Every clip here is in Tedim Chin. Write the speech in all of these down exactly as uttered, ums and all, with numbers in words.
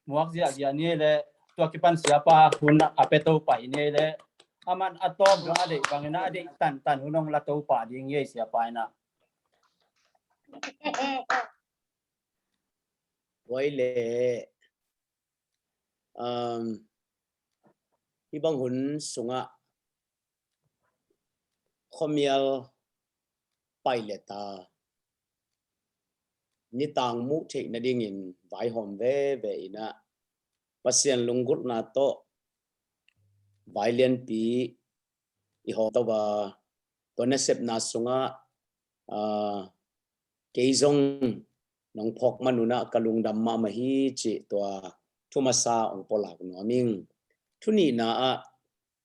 muak ziahziah ni ei leh, tua kipan siapa hun a pia to pah ni ei leh, aman a tawm dong a deih bangin a deih tantan hun hong la to pah ding hi ei siapa in ah. Tua hi leh, um, hih bang hun sungah khuamial pai le ta nitang muh theih nadingin vaihawm veve in ah, Pasian lunggulhna tawh vai lianpi i hawm to a, tua nasepna sungah, ah, kei zong nong phawk man un ah ka lungdam mahmah hi cih tua thu masa hong pulak nuam ing. Thu nihna ah,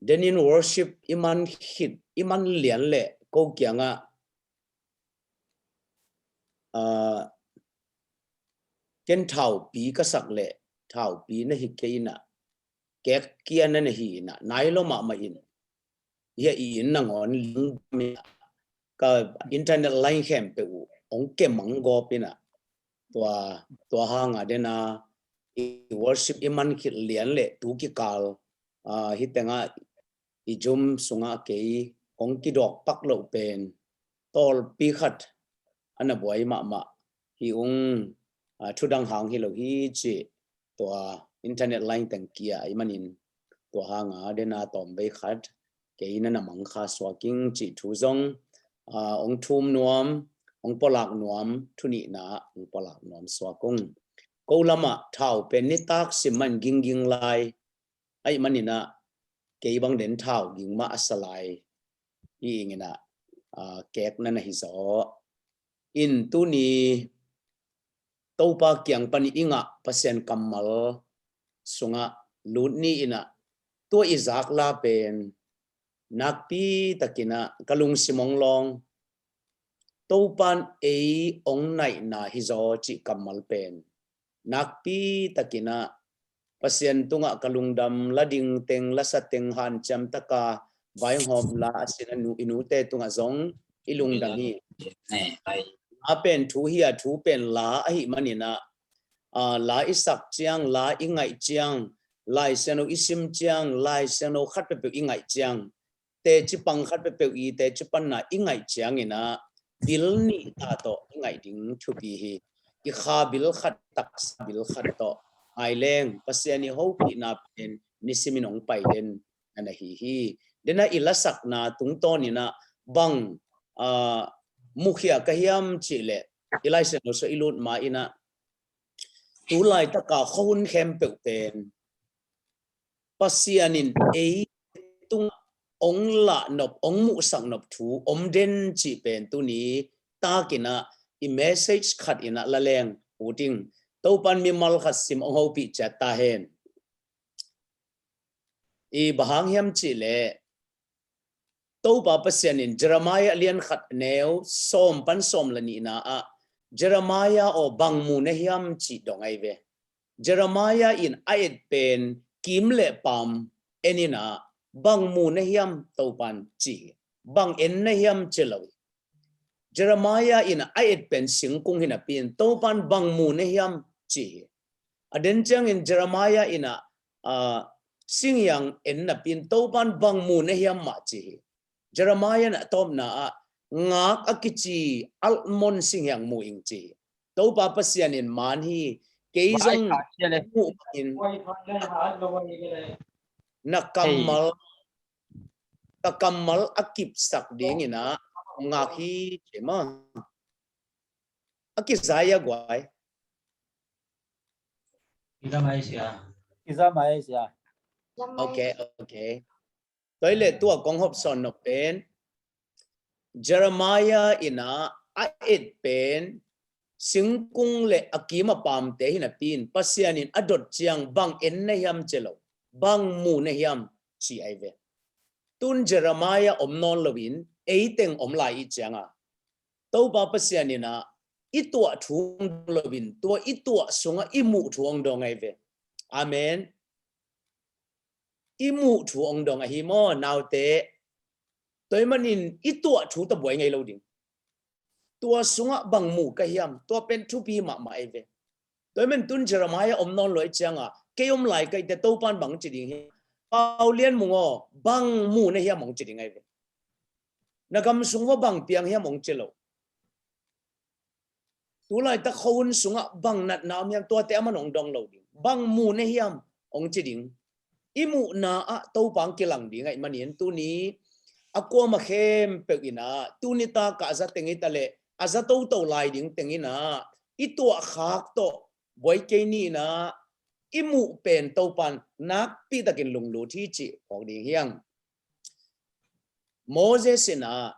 den in worship i man khit, i man lian leh ko kiangah, ah, ken thaupi ka sak leh thaupi na hi kei in ah, kek kia na na hi in ah, nai lo mahmah in, hia i inn nangawn ling ka internet line khempeuh uh hong kemang gawp in ah, tua, tua hanga den a i worship i man khit lian leh tu kikal, ah, hih tengah i Zoom sungah kei hong kidawk pak loh pen tawlpi khat a na buai mahmah hi ung, ah, thudang hang hi lo hi cih tua internet line teng kia ahih manin tua hanga den a tawmvei khat kei na na mangkha suak ing cih thu zong, ah, hong thum nuam, hong pulak nuam, thu nihna hong pulak nuam suak ung. Ko lamah thau pen nitak sim man gingging lai ahih manin ah, kei bang den thau ging mah a sa lai hi ing in ah, ah, kek na na hi zaw. In tuni Topa kiang pan i ngah Pasian kammal sungah lut ni in ah, tua i zak la pen nakpi takin ah ka lungsim hong lawng, Topan ei hong naihna hi zaw cih kammal pen nakpi takin ah Pasian tungah ka lungdam, la ding teng, la sa teng hanciam taka vaihawm la a sin a nu, i nute tungah zong i lungdam hi. A pen thu hi a, thu pen la ahih manin ah, ah, la i sak ciang, la i ngaih ciang, Lai Siangtho i sim ciang, Lai Siangtho khat peuhpeuh i ngaih ciang, teci pang khat peuhpeuh i teci panna i ngaih ciangin ah, bil nih ta tawh i ngaih ding thupi hi. I kha bil khat, taksa bil khat tawh ngai leng Pasian i hopihna pen nisimin hong pai den na na hi hi. Den a i lasakna tungtawnin ah bang, ah, mukhia ka hiam cih leh, i Lai Siangtho sung i lut ma in ah, tu laitaka khuahun khempeuh pen Pasian in ei tungah hong lahnop, hong muhsaknop thu om den cih pen tuni takin ah i message khat in ah la leng uh ding. Topan mimal khat sim hong hopih ciat ta hen. I bang hang hiam cih leh, Topa Pasian in Jeremiah lian khat neu sawm pan sawm le nihna ah, Jeremiah aw, bang mu na hiam cih dong ahi ve. Jeremiah in a et pen kim le paam en in ah, bang mu na hiam Topan ci hi. Bang en na hiam ci lo hi. Jeremiah in a et pen singkung hi napi in Topan bang mu na hiam ci hi. A den ciangin Jeremiah in ah, ah, singhiang en napi in Topan bang mu na hiam mah ci hi. Jeremiah in a tawpna ah ngak a kici almond singhiang mu ing ci hi. Topa Pasian in man hi, kei zong mu in na kammal, ka kammal a kipsak dingin ah ngak hi ci maw. A kizai a guai. Kizai mai sia. Kizai mai sia. Ok, ok. Tua hi leh tua kong hopsawn nop pen Jeremiah in ah a et pen singkung le a kim a paamte hi napi in Pasian in a dot ciang bang en na hiam ci lo, bang mu na hiam ci ahi ve. Tun Jeremiah om nawn loin eiteng om lai i cianga Topa Pasian in ah i tuah thu hong dong loin tua i tuah sungah i muh thu hong dong ahi ve. Amen. I muh thu hong dong ahi maw naute? Tua ahih manin i tuah thu tawh buai ngei lo ding. Tua sungah bang mu ka hiam, tua pen thupi mahmah ahi ve. Tua hi man tun Jeremiah om nawn lo i cianga kei om lai ka hite Topan bang ci ding hi. Pau Lian Mung aw, bang mu na hiam hong ci ding ahi ve. Na gam sung va bang piang hiam hong ci lo. Tulaitak khuahun sungah bang natna om hiam, tuate a man hong dong lo ding. Bang mu na hiam hong ci ding. I muhna ah Topa hong kilang ding ahih manin tuni a kuama khempeuh inah tuni takah a za teng hi taleh a za toto lai ding teng inah i tuahkhak tawh buai kei ni inah i muh pen Topan nakpitakin lunglut hi cih phawk ding hiang. Moses inah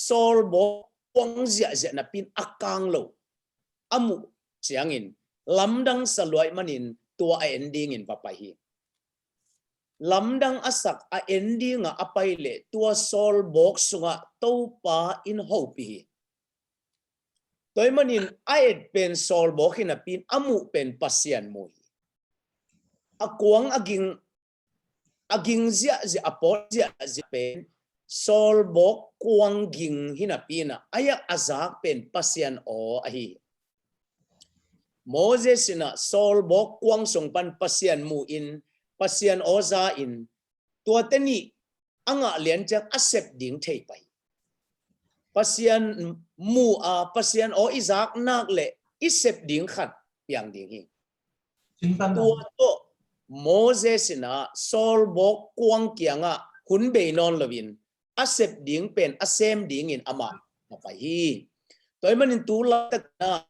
sawlbawk kuang ziahziah napi in a kang lo a muh ciangin lamdang sa lua ahih manin tua a en dingin va pai hi. Lamdang a sak a en dingah a pai leh tua sawlbawk sungah Topa in hopih hi. Tua ahih manin a et pen sawlbawk hi napi in a muh pen Pasian mu hi. A kuang a ging a ging ziahziah, a pawt ziahziah pen sawlbawk kuang ging hi napi inah a yak a zak pen Pasian aw ahi hi. Moses inah sawlbawk kuang sung pan Pasian mu in Pasian aw za in tuate nih a ngah lian ciang a sep ding thei pai. Pasian mu a Pasian aw i zak nak leh i sep ding khat piang ding hi. Tua tawh Moses inah sawlbawk kuang kiangah hun bei nawn loin a sep ding pen a sem dingin amah na pai hi. Tua ahih manin tu laitak inah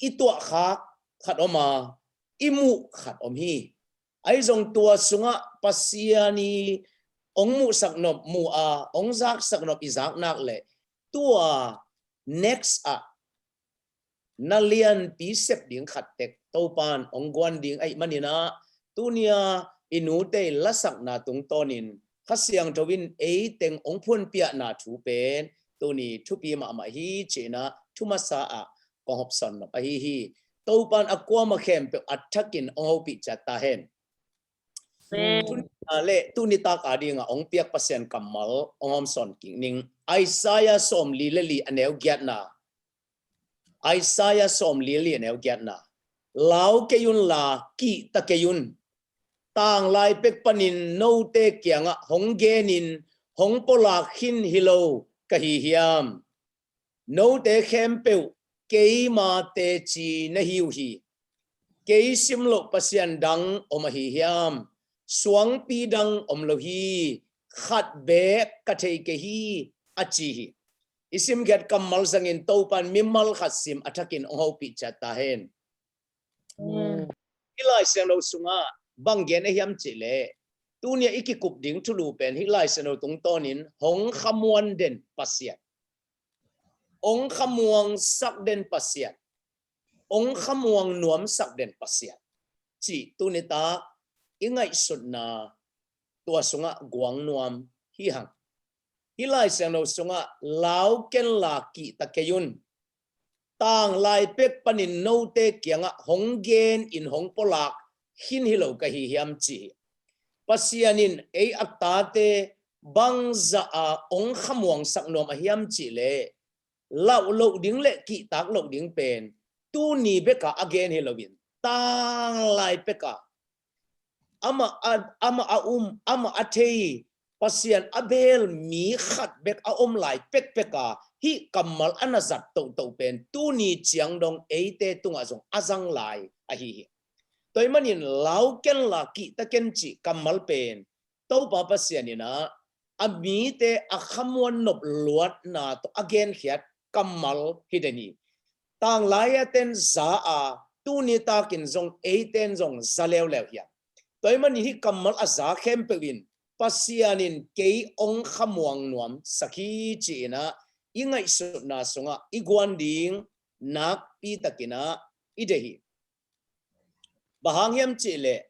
i tuahkhak khat om a i muh khat om hi. Ahi zong tua sungah Pasian i hong muhsak nop mu a hong zaksak nop i zak nak leh tua next ah na lianpi sep ding khat tek Topan hong guan ding ahih manin ah tunia i nute i lasakna tungtawnin Kha Siangtho in ei teng hong phunpiahna thu pen tuni thupi mahmah hi ci inah thu masa ah kong hopsawn nop ahi hi. Topan a kuama khempeuh a thakin hong hopih ciat ta hen. Amen. Tuni tak a dingah hong piak Pasian kammal hong hawmsawn kik ning. Isaiah sawmli le li a neu giatna. Isaiah sawmli le li a neu giatna. Lau kei unla kihta kei un. Tanglai pek panin note kiangah hong genin hong pawlak khin hi lo ka hi hiam? Note khempeuh keima teci na hi uh hi. Kei sim loh Pasian dang om ahi hiam? Suangpi dang om lo hi. Khat beek ka thei kei hi, a ci hi. I simkhiat kammal zangin Topan mimal khat sim a thakin hong hopih ciat ta hen. Amen. Hih Lai Siangtho sungah bang gen a hiam cihleh tunia i kikup ding thulu pen hih Lai Siangtho tungtawnin hong khamuan den Pasian, hong khamuangsak den Pasian, hong khamuang nuamsak den Pasian cih tuni tak i ngaihsutna tua sungah guang nuam hi hang. Hih Lai Siangtho sungah lau kenla kihta kei un. Tanglai pek panin note kiangah hong genin hong pawlak khin hi lo ka hi hiam ci hi. Pasian in ei a tate bangzah a hong khamuangsak nuam a hiam cihleh lauh loh ding le kihtak loh ding pen tuni beka a gen hi loin tanglai peka amah a, amah a um, amah a thei, Pasian a beel mi khat bek a om lai pekpeka hih kammal a na zat tohtoh pen tuni ciang dong eite tungah zong a zang lai ahi hi. Tua ahih manin lau kenla kihta ken cih kammal pen Topa Pasian inah a mite a khamuan nop luatna tawh a genkhiat kammal hi den hi. Tanglai a ten za a tuni takin zong eiten zong za leuleu hiam? Tua ahih manin hih kammal a za khempeuh in Pasian in kei hong khamuang nuamsak hi ci inah i ngaihsutna sungah i guan ding nakpi takinah i deih hi. Bang hang hiam cihleh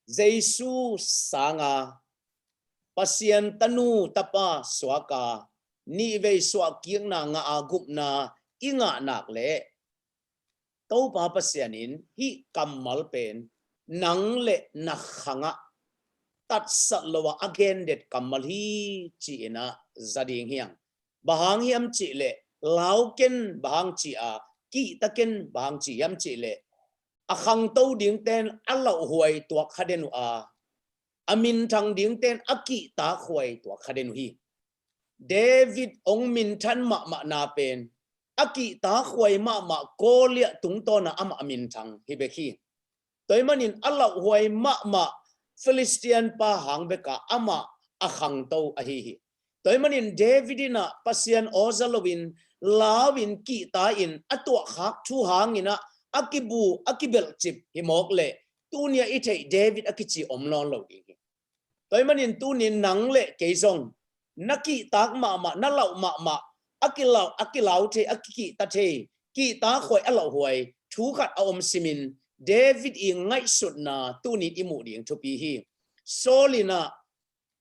Jesu sanga Pasian tanu tapa suaka nihvei suahkikna ngah a gupna i ngah nak leh Topa Pasian in hih kammal pen nang le na khangah tatsat lo a a gendet kammal hi ci inah za ding hiang. Bang hang hiam cihleh Lau ken bang hang ci a, kihta ken bang hang ci hiam cih leh, a khangto dingten a lauhuai tuak kha den uh a, a minthang dingten a kihtakhuai tuak kha den uh hi. David hong minthan mahmah na pen a kihtakhuai mahmah Goliath tungtawn a amah a minthang hi bek hi. Tua ahih manin a lauhuai mahmah Philistine pa hang bek a amah a khangto ahi hi. Tua ahih manin David in ah Pasian aw za loin, lau in, kihta in, a tuahkhak thu hangin ah a kibu, a kibelhcip hi mawk leh, tuni a i theih David a kici om nawn lo ding hi. Tua ahih manin tuni in nang le kei zong na kihtak mahmah, na lauh mahmah, a kilau, a kilau thei, a kikihta thei, kihtakhuai, a lauhuai thu khat a om simin, David i ngaihsutna tuni in i muh ding thupi hi. Saul in ah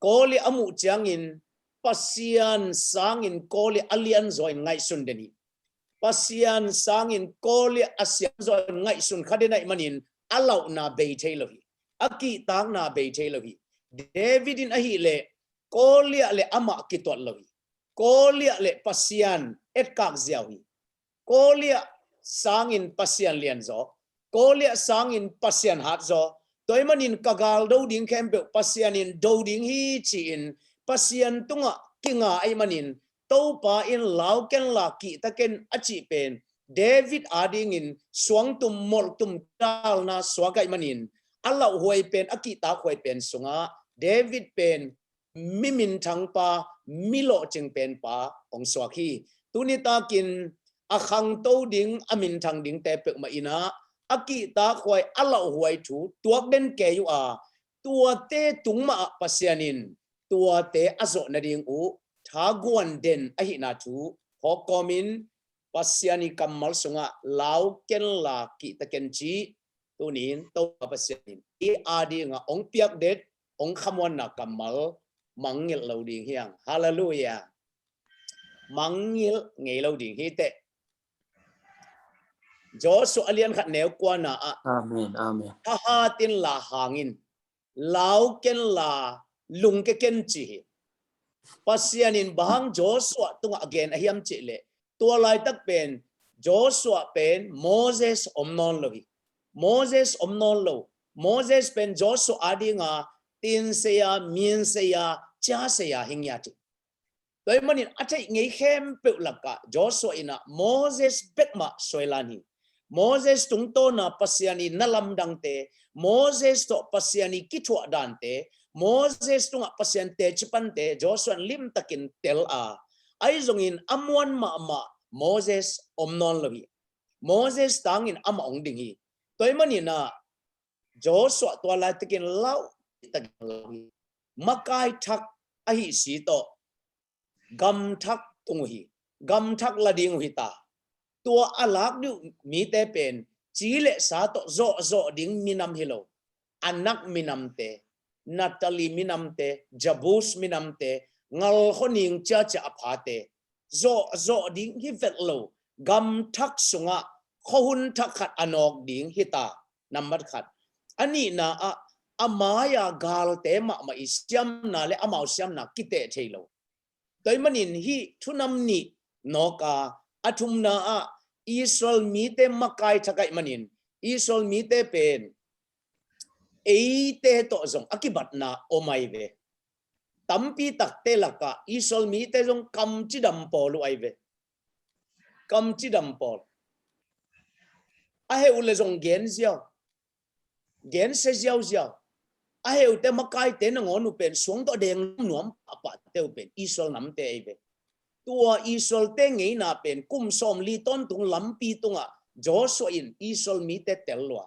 Goliath a muh ciangin Pasian sangin Goliath a lianzaw in ngaihsun den hi. Pasian sangin Goliath a siamzaw in ngaihsun kha den ahih manin a lauhna bei thei lo hi. A kihtakna bei thei lo hi. David in ahih leh Goliath le amah kituat lo hi. Goliath le Pasian etkak ziau hi. Goliath sangin Pasian lianzaw, Goliath sangin Pasian hatzaw. Tua ahih manin ka gal do ding khempeuh Pasian in do ding hi ci-in Pasian tungah kinga ahih manin, Topa in lau ken la, kihta ken a cih pen David adingin suangtum molhtum dalna suak ahih manin, a lauhuai pen, a kihtakhuai pen sungah David pen mi minthang pa, mi lawhcing pen pa hong suak hi. Tuni takin a khangto ding, a minthang dingte peuhmah in ah a kihtakhuai, a lauhuai thu tuak den kei uh a, tuate tung mah ah Pasian in tuate a zawh nading uh thaguan den ahihna thu phawk kawmin, Pasian i kammal sungah lau ken la, kihta ken cih tuni in Topa Pasian in i adingah hong piak den, hong khamuanna kammal mangngilh lo ding hi hang. Halleluiah. Mangngilh ngei lo ding hi teh. Joshua a lian khat neu kuana ah, Amen, amen. Thahat in la hang in, lau ken la, lungke ken ci hi. Pasian in bang hang Joshua tungah a gen a hiam cih leh, tua laitak pen Joshua pen Moses om nawn lo hi. Moses om nawn lo. Moses pen Joshua adinga tin saya, min saya, cia saya hi ngiat hi. Tua ahih manin a theih ngei khempeuh lakah Joshua in ah Moses bek mah suailan hi. Moses tungtawna Pasian i na lamdangte, Moses tawh Pasian i kithuah dante, Moses tungah Pasian teci pante Joshua in limtakin tel a, ahi zongin a muan mahmah Moses om nawn lo hi. Moses tangin amah hong ding hi. Tua ahih manin ah Joshua tua laitakin lau, takin lau hi. Makai thak ahi si tawh gam thak tung uh hi. Gam thak la ding uh hi ta. Tua a lak ding uh mite pen ci le sa tawh zawhzawh ding minam hi lo. Anak minamte, Naphtali minamte, Jebus minamte, ngalkhaw ning ciacia a phate, zawhzawh ding hi vet lo. Gam thak sungah khuahun thak khat a nawk ding hi ta. Nambat khat. A nihna ah, a mai-a galte mahmah i siamna le amau siamna kiteh thei lo. Tua ahih manin hih thu nam nih nawk a, a thumna ah Israel mite makai thak ahih manin, Israel mite pen eite tawh zong a kibatna om ahi ve. Tampi takte lakah Israel mite zong kamcidam pawl uh ahi ve. Kamcidam pawl. A heh uh leh zong gen ziau, gensia ziauziau. A heh uhte, makaite nangawn uh pen suang tawh deng nuam a pahte uh pen Israel namte ahi ve. Tua Israelte ngeina pen kum sawmli tawntung lampi tungah Joshua in Israel mite tel lua.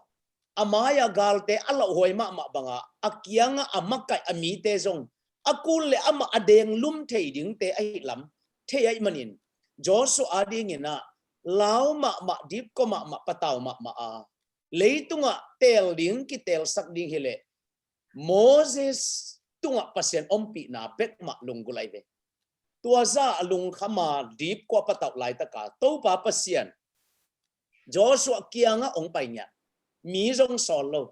A mai-a galte a lauhuai mahmah bangah a kiangah a makaih a mite zong a kul le amah a denglum thei dingte ahih lam thei ahih manin, Joshua adingin ah lau mahmah, dipkua mahmah, patau mahmah a, leitungah teel ding, kiteelsak ding hileh Moses tungah Pasian ompihna bek mah lunggulh ahi ve. Tua zah a lungkham a dipkua patauh laitaka Topa Pasian Joshua kiangah hong pai ngiat. Mi zong sawl lo.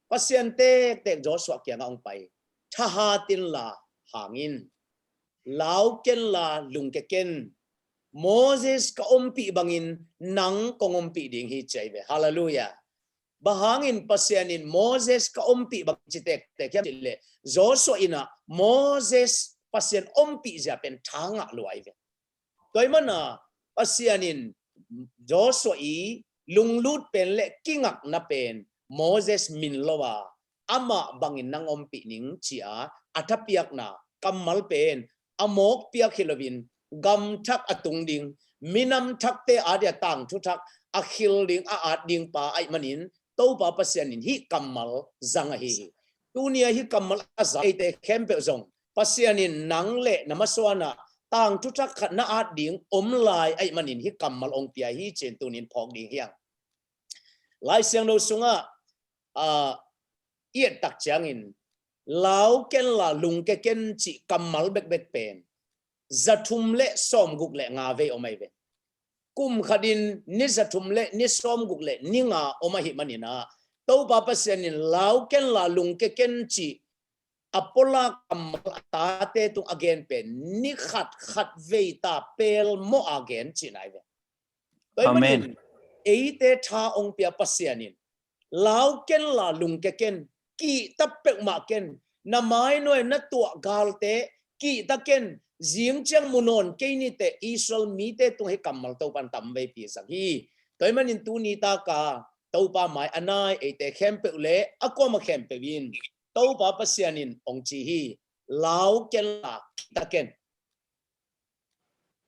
Pasian tektek Joshua kiangah hong pai. Thahat inla hang in. Lau kenla lungke ken. Moses ka ompih bangin nang kong ompih ding hi ci ahi ve. Halleluiah. Bang hangin Pasian in Moses ka ompih bang ci tektek hiam cih leh, Joshua in ah Moses Pasian ompih zia pen tha ngah lua ahi ve. Tua ahih manin Pasian in Joshua i lunglut pen le kingakna pen Moses min lo a, amah bangin nang ompih ning ci-a a thapiakna kammal pen a mawk piak hi loin gam thak a tung ding, minam thakte adia tangthu thak a khil ding a at ding pa ahih manin Topa Pasian in hih kammal zang ahi hi. Tuni a hih kammal a zang eite khempeuh zong Pasian in nang le na masuan ah tangthu thak khat na at ding om lai ahih manin hih kammal ong pia hi ci-in tunin phawk ding hi hang. Lai Siangtho sungah, ah, i et tak ciangin, lau ken la lungke ken cih kammal bekbek pen za thum le sawmguk le nga vei om ahi ve. Kum khat in ni za thum le ni sawmguk le ni nga om ahih manin ah, Topa Pasian in lau ken la lungke ken cih a pulak kammal a tate tung a gen pen ni khat khat vei ta pelmawh a gen cihna ahi ve. Tua ahih manin eite tha ong pia Pasian in, lau ken la lungke ken, kihta peuhmah ken, na mainuai na tuah galte kihta ken, zing ciang mu nawn kei ni teh, Israel mite tung hih kammal Topa in tam veipi zang hi. Tua ahih manin tuni taka Topa mai a nai eite khempeuh le a kuamah khempeuh in Topa Pasian in ong ci hi, lau ken la kihta ken.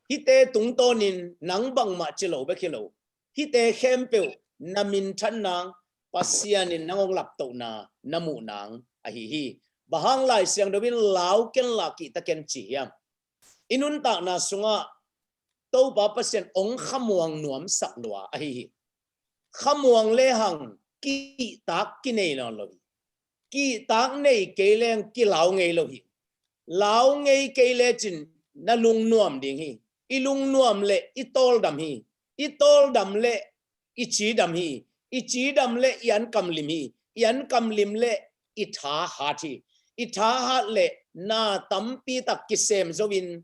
Hihte tungtawnin nang bangmah ci lo bek hi lo, hihte khempeuh na minthan nang, Pasian in nang ong laptohna na muh nang ahi hi. Bang hang Lai Siangtho in lau ken la kihta ken ci hiam? I nuntakna sungah Topa Pasian ong khamuang nuamsak lua ahi hi. Khamuang lehang kihtak kinei nawn lo hi. Kihtak nei kei leng kilau ngei lo hi. Lau ngei kei lecin na lungnuam ding hi. I lungnuam le i tawldam hi. I tawldam le i cidam hi. I cidam le i ankamlim hi. I ankamlim le i thahat hi. I thahat le na tampi tak kisem zo in,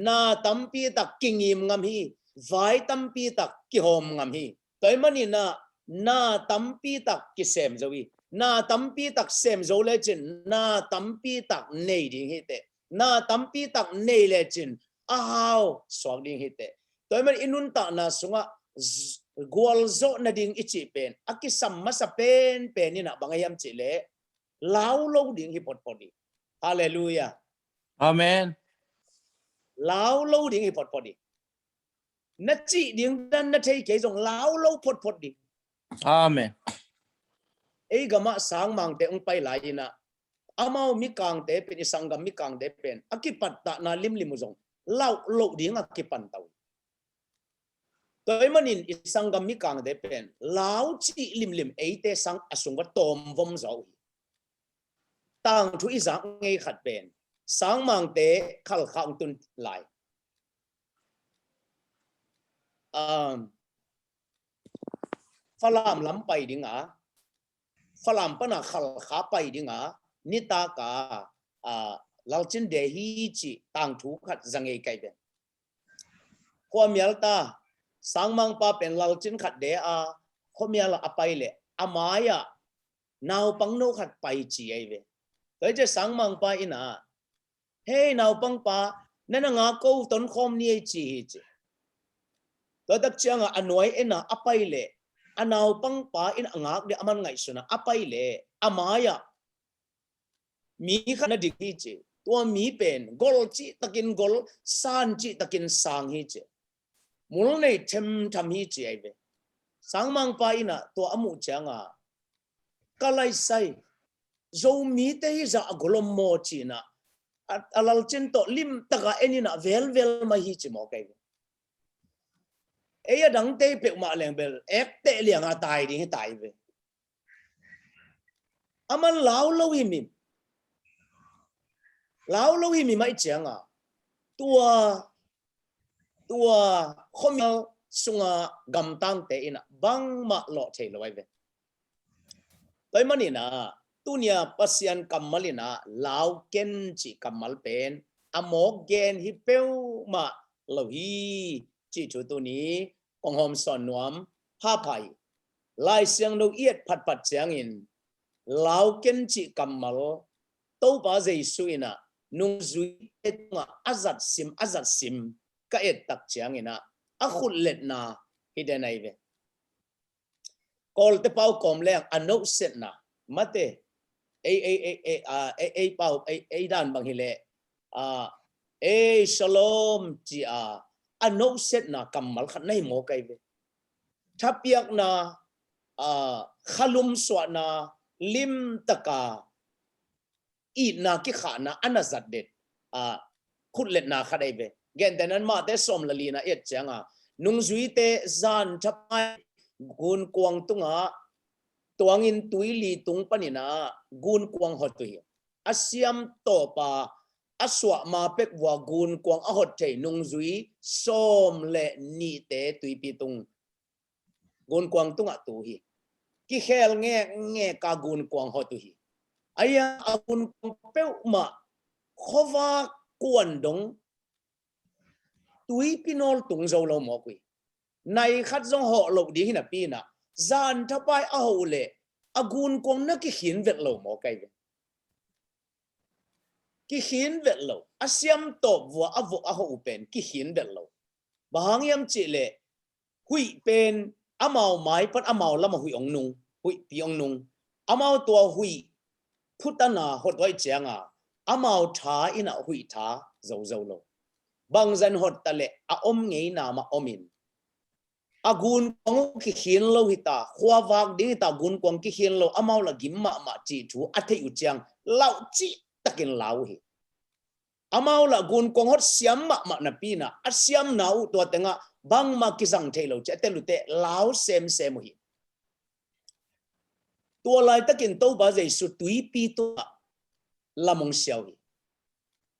na tampi tak kingim ngam hi. Vai tampi tak kihawm ngam hi. Tua ahih manin ah na tampi tak kisem zo hi. Na tampi tak sem zo lecin na tampi tak nei ding hi teh. Na tampi tak nei lecin a hau suak ding hi teh. Tua ahih manin i nuntakna sungah z-, gualzawh nading i cih pen a kisam masa penpen in ah bang a hiam cih leh, lau lo ding hi photphot hi. Halleluiah. Amen. Lau lo ding hi photphot hi. Na cih ding dan na thei kei zong lau lo photphot ding. Amen. Ei gamah sangmangte ong pai lai in ah, amau mikangte pen, i sanggam mikangte pen a kipattahna limlim uh zong lau lo ding a kipan ta uh. Tua ahih manin i sanggam mikangte pen lau cih limlim eite sang a sung va tawmvom zaw uh hi. Tangthu i zak ngei khat pen sangmangte Khalkha ong tun lai. Um, Falam lam pai ding a, Falam pana Khalkha pai ding a, nitaka, ah, Lalcin de hi cih tangthu khat za ngei kai ve. Khuamial ta, sangmangpa pen Lalcin khat de a, khuamial a pai leh a mai-ah naupang no khat pai ci ahi ve. Tua hi ciang sangmangpa in ah, "Hei naupangpa, na na ngak ko, tonkhawm ni ei," ci hi ci. Tua tak ciangah a nuai en a a pai leh, a naupangpa in a ngak ding a man ngaihsun a a pai leh a mai-ah mi khat na dik hi ci. Tua mi pen gol cihtakin gol, san cihtakin sang hi ci. Mul nei themtham hi ci ahi ve. Sangmangpa in ah tua a muh ciangah, "Ka laisai, Zomite hi zah a gol om maw?" ci-in ah, a, a Lalcin tawh limtaka en in ah velvel mai hi ci mawk ahi ve. Ei a dangte peuhmah leng bel ekteh lianga tai ding hi tai ve. A man lau lo himhim. Lau lo himhim ahih ciangah tua, tua khuamial sunga gamtangte in ah bangmah lawh thei lo ahi ve. Tua ahih manin ah tunia Pasian kammal in ah lau ken cih kammal pen a mawk gen hi peuhmah lo hi. cih thu tuni kong hawm sawn nuam. Pha pha hi. Lai Siangtho i et phatphat ciangin lau ken cih kammal Topa Jesu in ah nungzuite tungah a zat sim, a zat sim ka et tak ciangin ah a khutletna hi den ahi ve. Kawlte pau kawm leng a nohsetna, mate, ei, ei, ei, ei, a, ei, ei pau, ei, ei dan bang hi leh, a, ei, shalom, ci a, a nohsetna kammal khat na hi mawk ahi ve. Thapiakna, a, khalum suahna, limtaka, itna kikhahna a na zat det, a, khutletna khat ahi ve. Gentehna in Mate sawm le lina i et cianga, nungzuite zan thapai gunkuang tungah tuangin tuili tung panin ah gunkuang hot uh hi. A siam tawpa a suah ma pek vua gunkuang a hot thei nungzui sawm le nihte tuipi tung gunkuang tungah tu hi. Kikhel ngekngek a gunkuang hot uh hi. Aia a gunkuang peuhmah khuavak kuan dong tuipi nawl tung zo lo mawk uh hi. Nai khat zong hawh loh ding hi napi in ah zan thapai a hawh uh leh a gunkuang na kikhin vet lo mawk ahi ve. Kikhin vet lo. A siam tawp vua a vok a hawh uh pen kikhin vet lo. Bang hang hiam cih leh huih pen amau mai pan amau lamah huih ong nung, huihpi ong nung. Amau tua huih phutana hot uh ahih cianga amau tha in ah huih tha zozo lo. Bangzah in hot ta leh a om ngeina mah om in a gunkuang uh kikhin lo hi ta, khuavak ding hi ta, gunkuang kikhin lo, amau lah gim mahmah cih thu a theih uh ciang lauh cihtakin lau uh hi. Amau lah gunkuang hot siam mahmah napi in ah a siamna uh tua tengah bangmah kizang thei lo ci a tel uh teh lau semsem uh hi. Tua laitakin Topa Jesu tuipi tungah lam ong sia uh hi.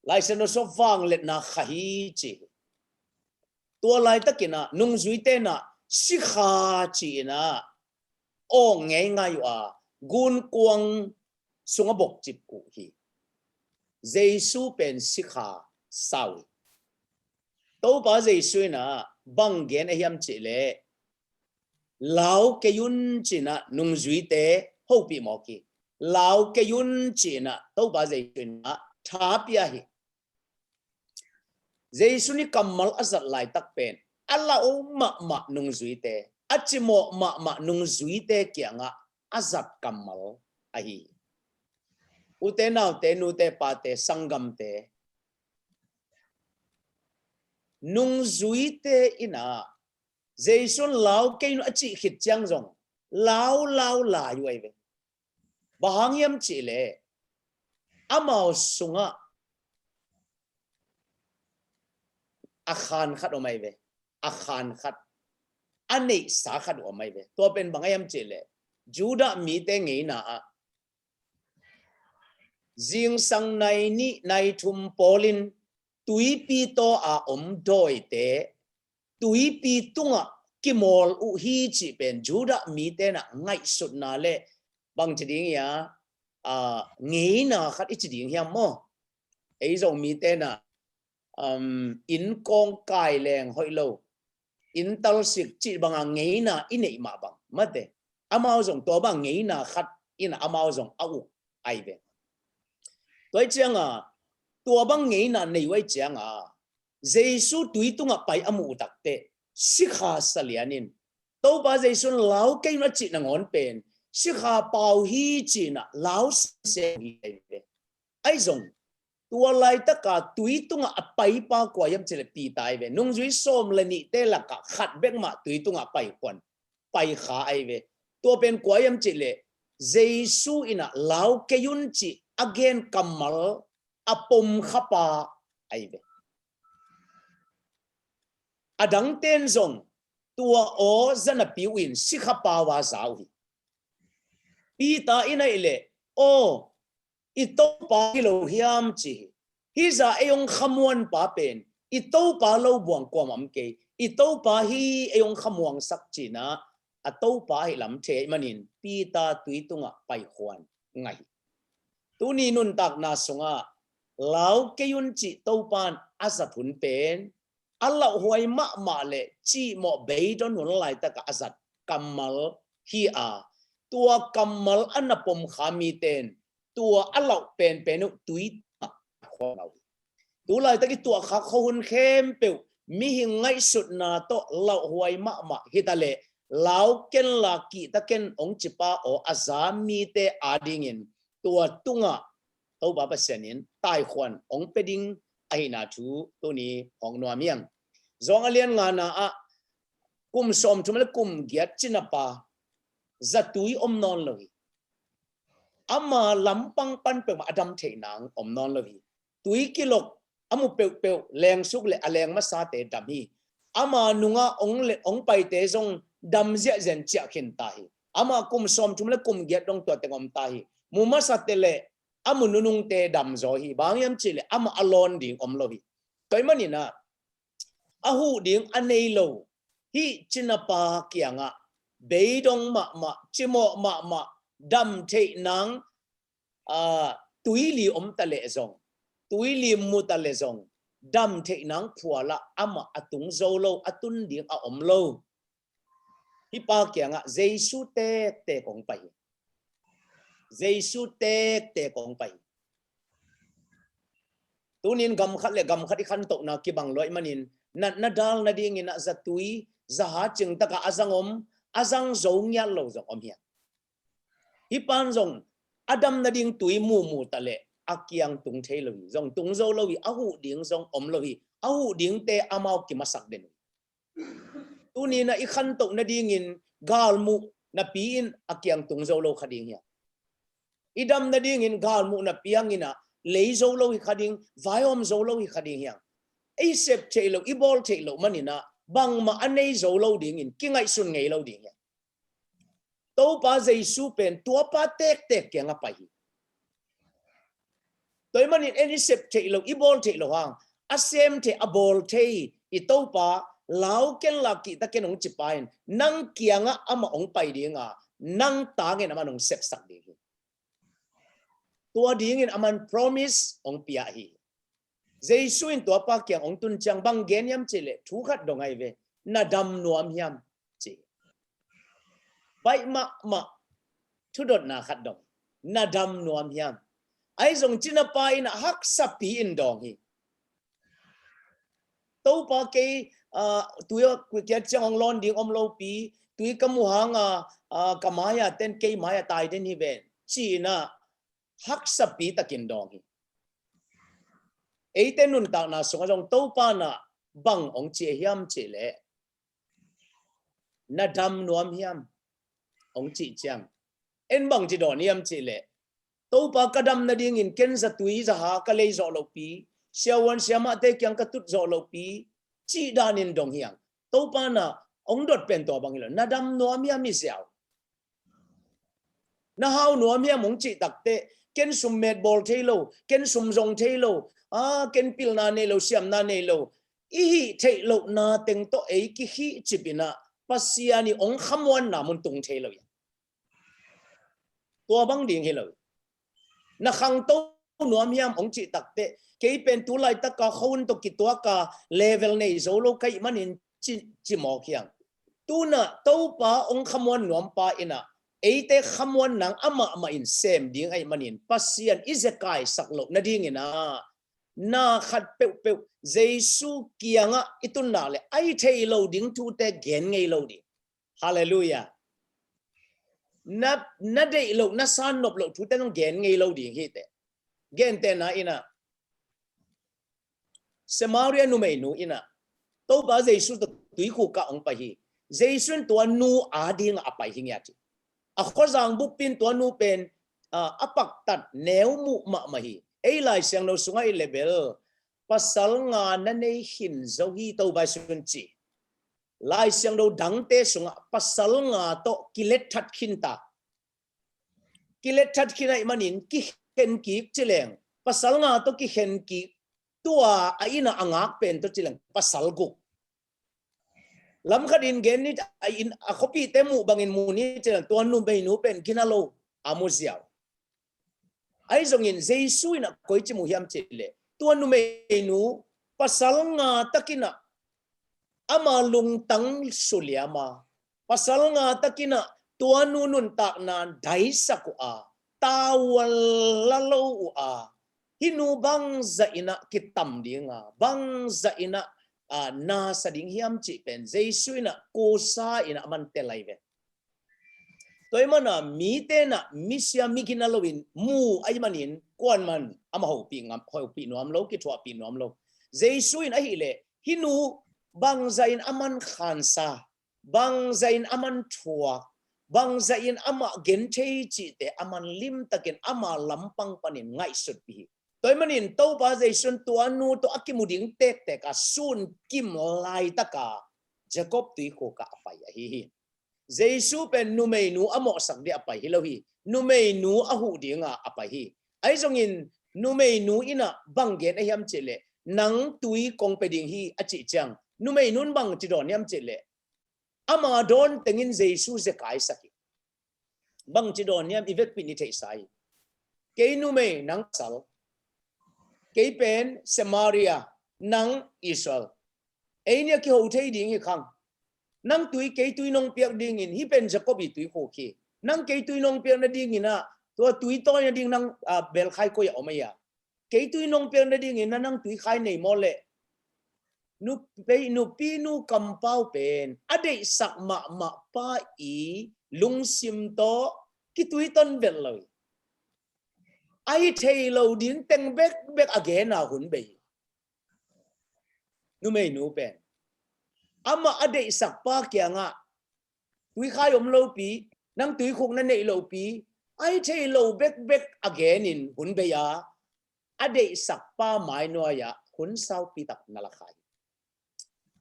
Lai Siangtho sung vangliatna kha hi ci hi. Tua laitakin ah nungzuite in ah sikha ci in ah awng ngeingai uh a gunkuang sungah bokcip uh hi. Jesu pen sikha sa uh hi. Topa Jesu in ah bang gen a hiam cih leh lau kei un ci in ah nungzuite hopih mawk hi. Lau kei un ci in ah Topa Jesu in ah tha pia hi. Jesu in kammal a zat laitak pen a lau mahmah nungzuite, a cimawh mahmah nungzuite kiangah a zat kammal ahi hi. Ute naute, nute pate, sanggamte, nungzuite in ah Jesu in lau kei un a cih khit ciang zong lau lau lai uh ahi ve. Bang hang hiam cih leh amau sungah a khan khat om ahi ve. A khan khat, a neihsa khat uh om ahi ve. Tua pen bang hiam cih leh Judah mite ngeina ah zingsang nai nih nai thum pawlin tuipi taw a om dawite tuipi tungah kimawl uh hi cih pen Judah mite in ah ngaihsutna le bang ci ding hia, a, ngeina khat i ci ding hiam maw? Ei Zomite in ah, um, inn kawng kai leng hoih lo, inn talsik cih banga ngeina i neih mah bang mate, amau zong tua bang ngeina khat in ah amau zong a uk ahi ve. Tua hi cianga tua bang ngeina nei uh ahi cianga Jesu tui tungah pai a muh uh takteh sikha salian in Topa Jesu in lau kei un a cih nangawn pen sikha pau hi ci-in ah lau sese uh hi ahi ve. Ahi zong tua laitaka tui tungah a paipa kua hiam cih leh Peter ahi ve. Nungzui sawm le nihte lakah khat bek mah tui tungah pai khuan, pai kha ahi ve. Tua pen kua hiam cih leh Jesu in ah lau kei un cih a gen kammal a pom khapa ahi ve. A dangten zong tua aw za napi uh in sikha pau a za uh hi. Peter in ahih leh, aw, i Topa hi lo hiam ci hi. Hih zah ei hong khamuanpa pen i Topa lo buang kuamah om kei, i Topa hi ei hong khamuangsak ci-in ah a Topa ahih lam thei ahih manin Peter tui tungah pai khuan ngai hi. Tuni nuntakna sungah lau kei un cih Topa in a zat hun pen a lauhhuai mahmah le cihmawh beidon hun laitakah a zat kammal hi a, tua kammal a na pom kha mite in tua a lauh penpen uh tui tungah khuan lo hi. Tu laitak i tuahkhak khuahun khempeuh mihing ngaihsutna tawh lauhhuai mahmah hi ta leh, lau kenla kihta ken hong cipa aw a za mite adingin tua tungah Topa Pasian in taikhuan hong pia ding ahihna thu tuni hong nuam hi hang. Zawng a lian ngana ah kum sawmthum le kum giat cinapa zatui om nawn lo hi. Ama lampang pan peuhmah a dam theih nang om nawn lo hi. Tui kilok a mu peuhpeuh lengsuk le a leng masate dam hi. Ama nungah ong le ong paite zong dam ziahziah ciah khin ta hi. Ama kum sawmthum le kum giat dong tua teng om ta hi. Mu masate le a mu nunungte dam zaw hi. Bang hiam cih leh amah a lawn ding om lo hi. Tua ahih manin ah a huh ding a nei lo hih cinapa kiangah beidong mahmah, cimawh mahmah, dam theih nang, aa, tuili om ta leh zong, tuili mu ta leh zong, dam theih nang phualah amah a tung zo lo, a tun ding a om lo. Hih pa kiangah Jesu tektek hong pai hi. Jesu tektek hong pai hi. Tunin gam khat le gam khat i khantohna kibang lua ahih manin natna dal nadingin ah zatui, zaha cingtakah a zang om, a zang zo ngiat lo zong om hi. Hih pan zong a dam nading tui mumu ta leh a kiang tung thei lo hi, zong tung zo lo hi, a huh ding zong om lo hi, a huh dingte amau kimasak den uh hi. Tunin ah i khantoh nadingin galmuh napi in a kiang tung zo lo kha ding hi hang. I dam nadingin galmuh napi hangin ah lei zo lo hi kha ding, vaihawm zo lo hi kha ding hi hang. I sep theih loh, i bawl theih loh manin ah bangmah a nei zo lo dingin kingaihsun ngei lo ding hi hang. Topa Jesu pen tuapa tektek kiangah pai hi. Tua ahih manin en i sep theih loh, i bawl theih loh hang, a sem thei, a bawl thei i Topa, lau kenla kihta ken hong cipa in nang kiangah amah hong pai ding a, nang tangin amah hong sepsak ding hi. Tua dingin aman promise hong pia hi. Jesu in tuapa kiang hong tun ciang bang gen hiam cih leh thu khat dong ahi ve, na dam nuam hiam ci. Baih mahmah thudotna khat dong, na dam nuam hiam. Ahi zong cinapa in a haksapi in dawng hi. Topa kei, aa, tui a kiat ciang hong lawn ding om lopi, tui ka mu hang a, aa, ka mai-a ten kei mai-a tai den hi ven ci-in ah haksapi takin dawng hi. Eite nuntakna sungah zong Topa in ah bang hong ci hiam cih leh, na dam nuam hiam hong cih ciang, en bang ci dawn hiam cih leh, Topa ka dam nadingin ken zatui zaha ka lei zawh lohpi, siavuan siamahte kiang ka tut zawh lohpi cih danin dong hi hang. Topa in ah hong dot pen tua bang hi lo, na dam nuam hiam hi ziau. Na hau nuam hiam hong cih takteh, ken sum met bawl thei lo, ken sum zong thei lo, a, ken pilna nei lo, siamna nei lo, i hih theih lohna teng tawh ei kikhih cip in ah Pasian i hong khamuanna mun tung thei lo hi. Tua bang ding hi lo. Na khangto nuam hiam hong cih takteh, kei pen tu laitaka khuahun tawh kituaka level nei zo lo ka hih manin ci, ci mawk hi hang. Tu-in ah Topa hong khamuan nuampa in ah eite khamuan nang amah mah in sem ding ahih manin Pasian i zekai sak loh nadingin ah na khat peuhpeuh Jesu kiangah i tun nak leh a hi thei lo ding thute gen ngei lo ding. Halleluiah. Na, na deih loh, na san nop loh thute zong gen ngei lo ding hi teh. Gentehna in ah Samaria numeinu in ah Topa Jesu tawh tuikhuk ah hong pai hi. Jesu in tua nu adingah a pai hi ngiat hi. A khuazang buppi in tua nu pen, aa, a paktat neu muh mahmah hi. Ei Lai Siangtho sungah i level pasal nga na nei khin zo hi, Topa Jesu in ci. Lai Siangtho dangte sungah pasal nga tawh kilet that khin ta. Kilet that khin ahih manin kikhen kik ci leng, pasal nga tawh kikhen kik, tua a inn ah a ngak pen tawh ci leng pasal guk. Lamkhat in gen ni, a inn, a khuapihte muh bangin mu ni ci leng, tua numeinu pen gina lo a mu ziau. Ahi zongin Jesu in ah koici mu hiam cih leh, tua numeinu pasal nga takin ah ama lungtang suliam a, pasal nga takin ah tua nu nuntakna daisak uh a, tawal la lo uh a, hih nu bangzah in ah kitam ding a, bangzah in ah, ah, nasa ding hiam cih pen Jesu in ah kusa in ah a man tel lai ve. Tua ahih manin mite in ah misia migina loin mu ahih manin kuaman ama hopih ngam, hopih nuam lo, kithuahpih nuam lo. Jesu in ahih leh hih nu bangzah in a man khansa, bangzah in a man thuak, bangzah in amah genthei cihte a man limtakin ama lampang panin ngaihsutpih hi. Tua ahih manin Topa Jesu in tua nu tawh a kimu ding tektek a sun kim laitaka Jacob tuikhuk ah a pai ahi hi. Jesu pen numeinu a mawhsak ding a pai hi lo hi. Numeinu a huh dinga a pai hi. Ahi zongin numeinu in ah bang gen ahiam cih leh, nang tui kong pia ding hi a cih ciang, numeinu in bang ci dawn hiam cih leh, ama dawn tengin Jesu zekai sak hi. Bang ci dawn hiam, i vekpi in i theihsa hi. Kei numei, nang pasal. Kei pen Samaria, nang Israel. Ei nih a kiho thei ding hi khang. Nang tui, kei tui nong piak dingin, hih pen Jacob i tuikhuk hi. Nang kei tui nong piak nadingin ah, tua tui tawi nading nang, ah, belkhai koi ah om ahi a. Kei tui nong piak nadingin ah nang tuikhai nei maw leh? Nupi, nupi nu kampau pen a deihsak mahmah pa i lungsim tawh kitui ton vet lo hi. A hi thei lo ding teng bekbek a gen a hun bei hi. Numeinu pen amah a deihsak pa kiangah tuikhai om lopi, nang tuikhuk na neih lopi, a hi thei lo bekbek a genin hun bei a, a deihsak pa mai nuai-ah hun saupi tak na la khai.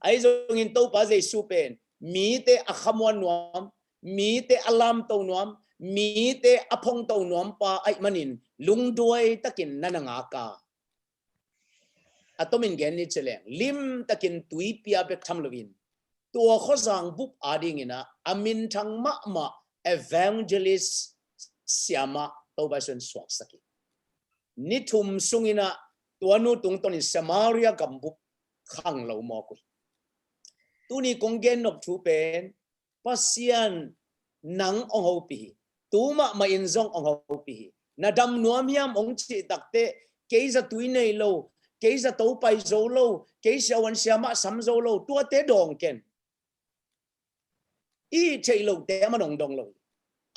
Ahi zongin Topa Jesu pen mite a khamuan nuam, mite a lamto nuam, mite a phongto nuam pa ahih manin lungduai takin na na ngak a. A tomin gen ni ci leng, limtakin tui pia bek tham loin, tua khuazang bup adingin ah a minthang mahmah evangelist siamah Topa Jesu in suaksak hi. Ni thum sungin ah tua nu tungtawnin Samaria gambup khang lo mawk uh hi. Tuni kong gen nop thu pen, Pasian nang hong hopih hi. Tu mahmah in zong hong hopih hi. Na dam nuam hiam hong cih takteh, kei za tui nei lo, kei za to pai zo lo, kei siavuan siamah sam zo lo, tuate dawng ken. I hih theih lohte a man hong dong lo hi.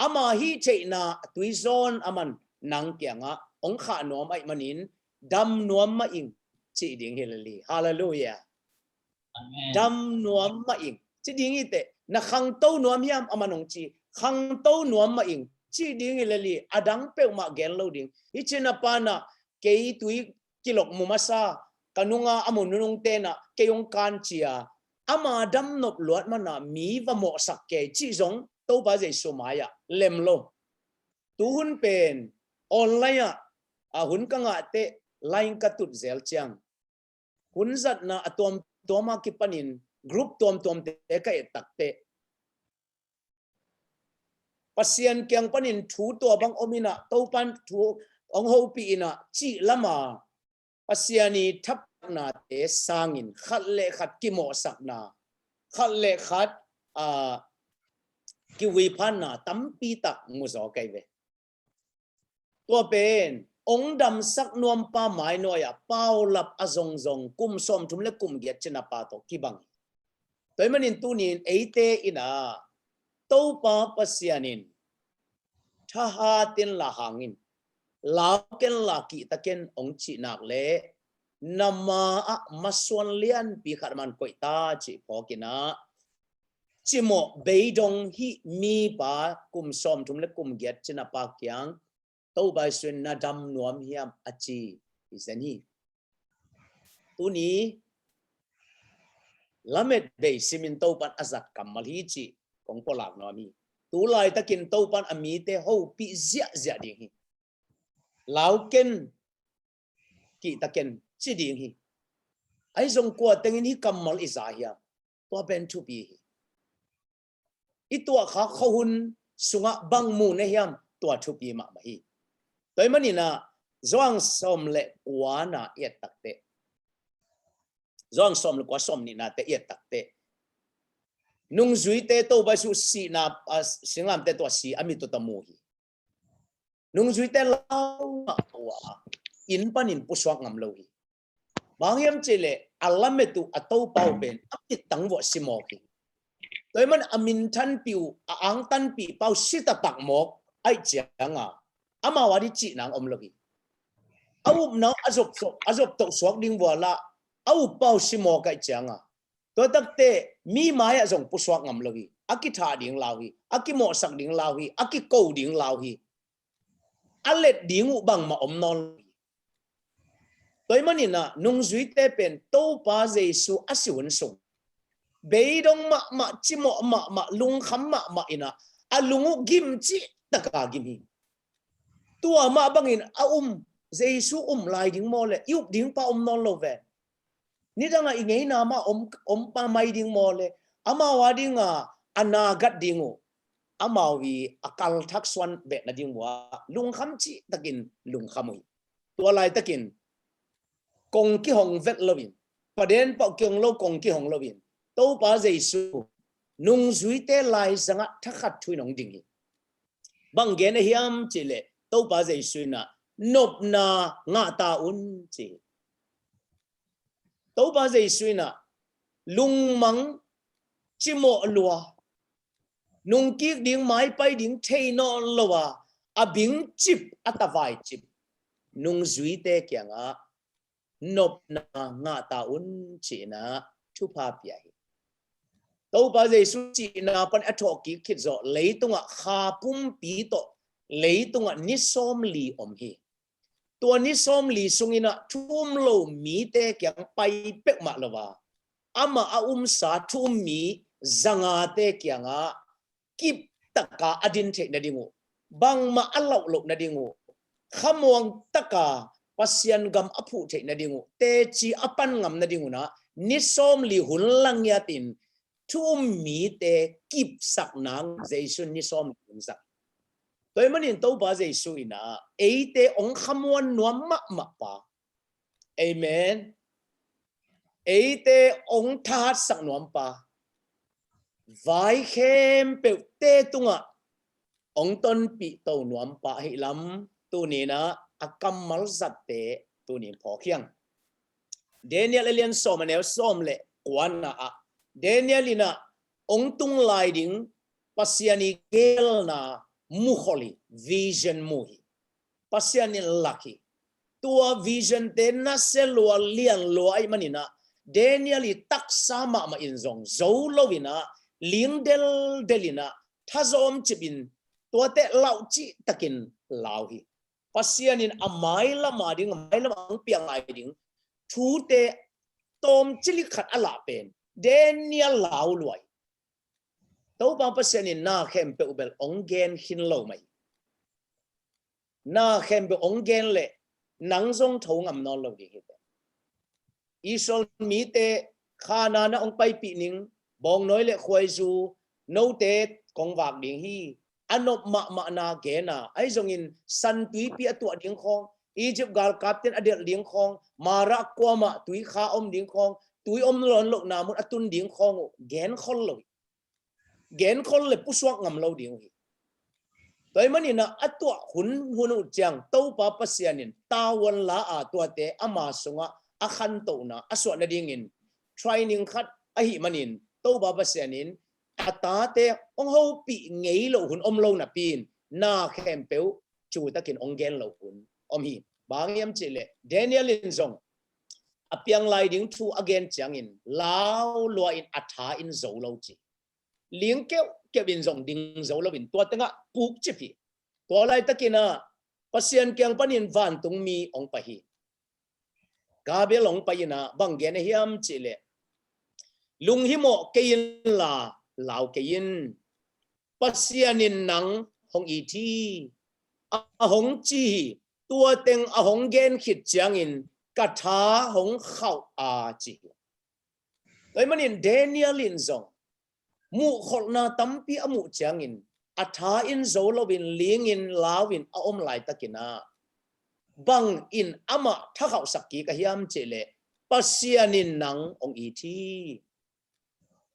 Ama hih theihna a tui zawn a man nang kiangah hong khah nuam ahih manin, dam nuam mah ing cih ding hi lel hi. Halleluiah. Amen. Dam nuam mah ing ci ding hi teh, na khangto nuam hiam a man hong ci, khangto nuam mah ing ci ding hi lel hi. A dang peuhmah gen lo ding. Hih cinapa in ah kei tui kilok mu masa, ka nunga a mu nunungte in ah kei hong kan ci a, ama dam nop luat man ah mi va mawhsak kei cih zong Topa Jesu mai-ah lem lo. Tu hun pen online ah, a hun ka ngah teh, line ka tut zel ciang, hun zatna a tuamtuam a kipanin group tuamtuamte ka et takteh, Pasian kiang panin thu tua bang om in ah, Topan thu hong hopih in ah cih lama, Pasian i thapnate sangin khat le khat kimawhsakna, khat le khat, ah, kihuiphanna tampi tak mu zaw kei ve. Tua pen hong damsak nuampa mai nuai-ah paulap a zongzong kum sawmthum le kum giat cinapa tawh kibang hi. Tua ahih manin tunin eite in ah Topa Pasian in thahat in la hang in, lau ken la kihta ken hong cih nak leh, na ma-ah masuan lianpi khat a man koih ta cih phawk in ah, cimawh beidong hih mipa kum sawmthum le kum giat cinapa kiang Topa Jesu in na dam nuam hiam a ci hi zen hi. Tuni lamet bei simin Topan a zat kammal hi cih kong pulak nuam hi. Tu laitakin Topan a mite hopih ziahziah ding hi. Lau ken, kihta ken ci ding hi. Ahi zong kua tengin hih kammal i za hiam? Tua pen thupi hi. I tuahkhak khuahun sungah bang mu na hiam? Tua thupi mahmah hi. Tua ahih manin ah Johan sawm le kuana i et takteh, Johan sawm le kua, sawm nihnate i et takteh, Nungzuite Topa Jesu sihna, a, singlamteh tawh a si a mit tawh a mu hi. Nungzuite lau mah uh a, inn panin pusuak ngam lo hi. Bang hiam cih leh a lamet uh a Topa uh pen a mittang vuah si mawk hi. Tua ahih manin a minthanpih uh, a angtanpih pa uh si taktak mawk ahih ciangin amau a ding cih nang om lo hi. A upna uh a zop, a zop toh suak ding vual ah a uppa uh si mawk ahih ciangin tua takte mi mai-ah zong pusuak ngam lo hi. A kithah ding lau hi, a kimawhsak ding lau hi, a kiko ding lau hi. A let ding uh bangmah om nawn lo hi. Tua ahih manin ah nungzuite pen Topa Jesu a si hun sung beidong mahmah, cimawh mahmah, lungkham mahmah in ah a lung uh gim cih takin gim hi. Tua mah bangin a um, Jesu um lai ding maw le, i up ding pa om nawn lo ve. Nidangah i ngeina mah om, om pa mai ding maw le, amau a dingin a nagat ding uh, amau i a kalthak suan veh nading uh a lungkham cih takin lungkham uh hi. Tua laitakin kong kihong vet loin, paden pau kihong lo, kong kihong loin Topa Jesu nungzuite laizangah thakhat thu in hong ding hi. Bang gen a hiam cih leh Topa Jesu in ah nopna ngah ta un ci hi. Topa Jesu in ah lungmang, cimawh lua, nungkik ding, maipai ding thei nawn lo a, a bing cip, a tavai cip nungzuite kiangah nopna ngah ta un ci-in ah thupha pia hi. Topa Jesu sihna pan a thawhkik khit zawh leitungah kha pumpi tawh leitungah ni sawmli om hi. Tua ni sawmli sungin ah thu um lo mite kiang pai peuhmah lo a, amah a umsa thu um mi zangate kiangah kip taka a din theih nading uh, bangmah a lauh loh nading uh, khamuang taka Pasian gam a phuh theih nading uh, teci a pan ngam nading uh in ah ni sawmli hun la ngiatin thu um mite kipsak nang Jesu in ni sawmli hun zang. Tua ahih manin Topa Jesu in ah eite hong khamuan nuam mahmah pa, amen, eite hong thahatsak nuam pa, vai khempeuhte tungah hong tonpih to nuam pa ahih lam tuni in ah a kammal zatte tuni in phawk hi hang. Daniel a lian sawm, a neu sawm le kuana ah Daniel in ah hong tung lai ding Pasian i geelna mukhol hi, vision mu hi. Pasian in lak hi. Tua vision te nasia lua, lian lua ahih manin ah Daniel i taksa mahmah in zong zo loin ah, ling deldel in ah, thazawm cip in tuate lauh cih takin lau hi. Pasian in a mailam a ding, a mailam a hong piang lai ding thute tawmcik khat a lah pen Daniel lau lua hi. Topa Pasian in na khempeuh bel hong gen khin lo mah hi. Na khempeuh hong gen leh nang zong tho ngam nawn lo ding hi. Israel mite Kanaan ah hong paipih ning, bawngnawi le khuaizu note kong vak ding hi. A nop mahmahna gen a, ahi zongin San Tuipi a tuah ding khawng, Egypt galkapte'n a delh ding khawng, Marah kuamah tui kha om ding khawng, tui om nawn lohna mun a tun ding khawng uh gen khol lo hi. Gen khol le pusuak ngam lo ding uh hi. Tua ahih manin ah a tuah hun hun uh ciang Topa Pasian in tavuan la a tuate ama sungah a khantohna a suah nadingin training khat ahih manin Topa Pasian in a tate hong hopih ngei loh hun om lo napi-in na khempeuh cutakin hong gen loh hun om hi. Bang hiam cih leh Daniel in zong a piang lai ding thu a gen ciangin lau lua in a tha in zo lo ci. Ling keuhkeuh in zong ding zo loin tua tengah puk cip hi. Tua laitakin ah Pasian kiang panin vantungmi hong pai hi. Gabriel hong pai in ah bang gen a hiam cih leh, lunghimawh kei inla lau kei in. Pasian in nang hong it hi, a hong ci hi. Tua teng a hong gen khit ciangin ka tha hong khauh a ci hi. Tua ahih manin Daniel in zong muhkholhna tampi a muh ciangin a tha in zo loin ling in lau in a om laitakin ah bang in amah thakhauhsak kik a hiam cih leh Pasian in nang hong it hi.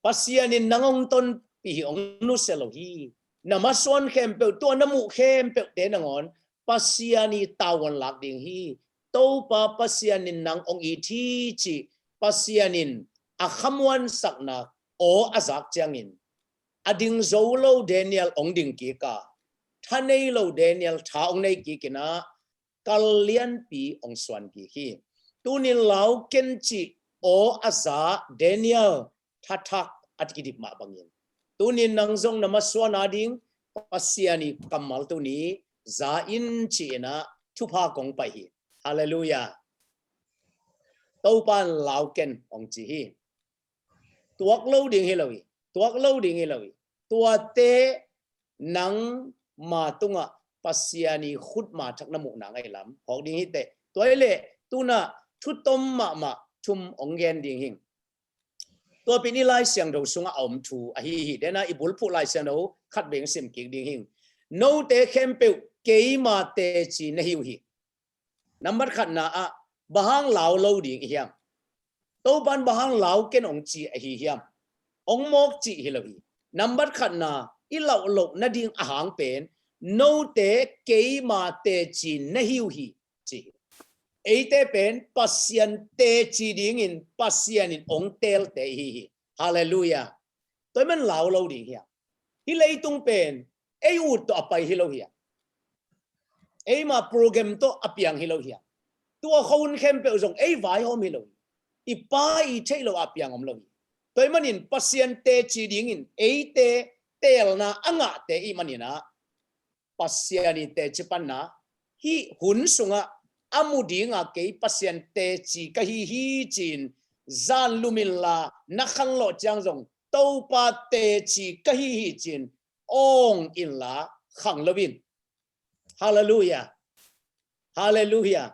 Pasian in nang hong tonpih hi, hong nusia lo hi. Na masuan khempeuh, tua na muh khempeuhte nangawn Pasian i tavuan lak ding hi. Topa Pasian in nang hong it hi ci Pasian in a khamuansakna aw a zak ciangin, a ding zo lo Daniel hong ding kik a, tha nei lo Daniel tha hong nei kik in ah, kal lianpi hong suan kik hi. Tunin lau ken cih aw a za Daniel thathak a kidim mah bangin, tunin nang zong na masuan a ding Pasian i kammal tuni za in ci in ah thupha kong pai hi. Halleluiah. Topa in lau ken hong ci hi. Tuak lo ding hi lo hi. Tuak lo ding hi lo hi. Tuate nangma tungah Pasian i khutma thak na muhna ngailam phawk ding hi teh. Tua hi leh tu in ah thutom mahmah thum hong gen ding hi. Tua pen i Lai Siangtho sungah a om thu ahi hi. Dena i bulphuh Lai Siangtho khat beng sim kik ding hi. Note khempeuh keima teci na hi uh hi. Nambat khatna ah bang hang lau lo ding i hiam? Topan bang hang lau ken hong ci ahi hiam? Hong mawk cih hi lo hi. Nambat khatna i lauh loh nading a hang pen note keima teci na hi uh hi ci hi. Eite pen Pasian teci dingin Pasian in hong teelte i hi hi. Halleluiah. Tua hi man lau lo ding hiam? Hih leitung pen ei ut tawh a pai hi lo hiam? Eima program tawh a piang hi lo hiam? Tua khua hun khempeuh zong ei vaihawm hi lo hi. I Pa i theih lo a piang om lo hi. Tua hi manin Pasian teci dingin eite teelna a ngahte i hih manin ah Pasian i teci panna hih hun sungah a mu dinga kei Pasian teci ka hi hi ci-in zan lum inla, na khanlawh ciang zong Topa teci ka hi hi ci-in awng inla khang lo in. Halleluiah. Halleluiah.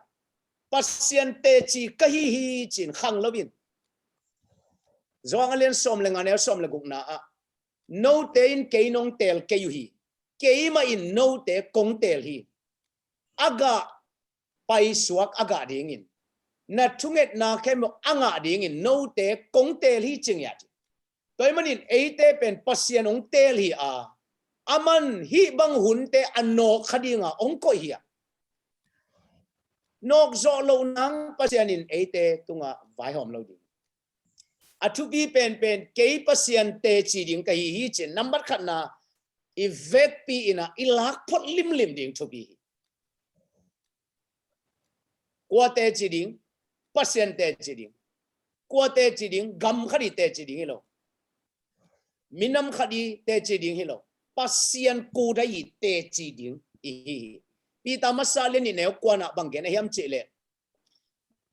Pasian teci ka hi hi ci-in khang lo in. Johan a lian sawm le nga, neu sawm le gukna ah, note in kei nong teel kei uh hi. Keimah in note kong teel hi. A gah paisuak a gah dingin, na thungetna khempeuh a ngah dingin note kong teel hi ci ngiat hi. Tua hi manin eite pen Pasian hong teel hi a, aman hih bang hunte a nawk kha dinga hong koih hi a, nawk zawh loh nang Pasian in eite tungah vaihawm lo ding. A thupi penpen kei Pasian teci ding ka hi hi ci-in nambat khatna i vekpi in ah i lak phot limlim ding thupi hi. Kua teci ding? Pasian teci ding. Kua teci ding? Gam khat i teci ding hi lo. Minam khat i teci ding hi lo. Pasian kudai i teci ding i hi hi. Peter masa lian nih neu kuana bang gen a hiam cih leh,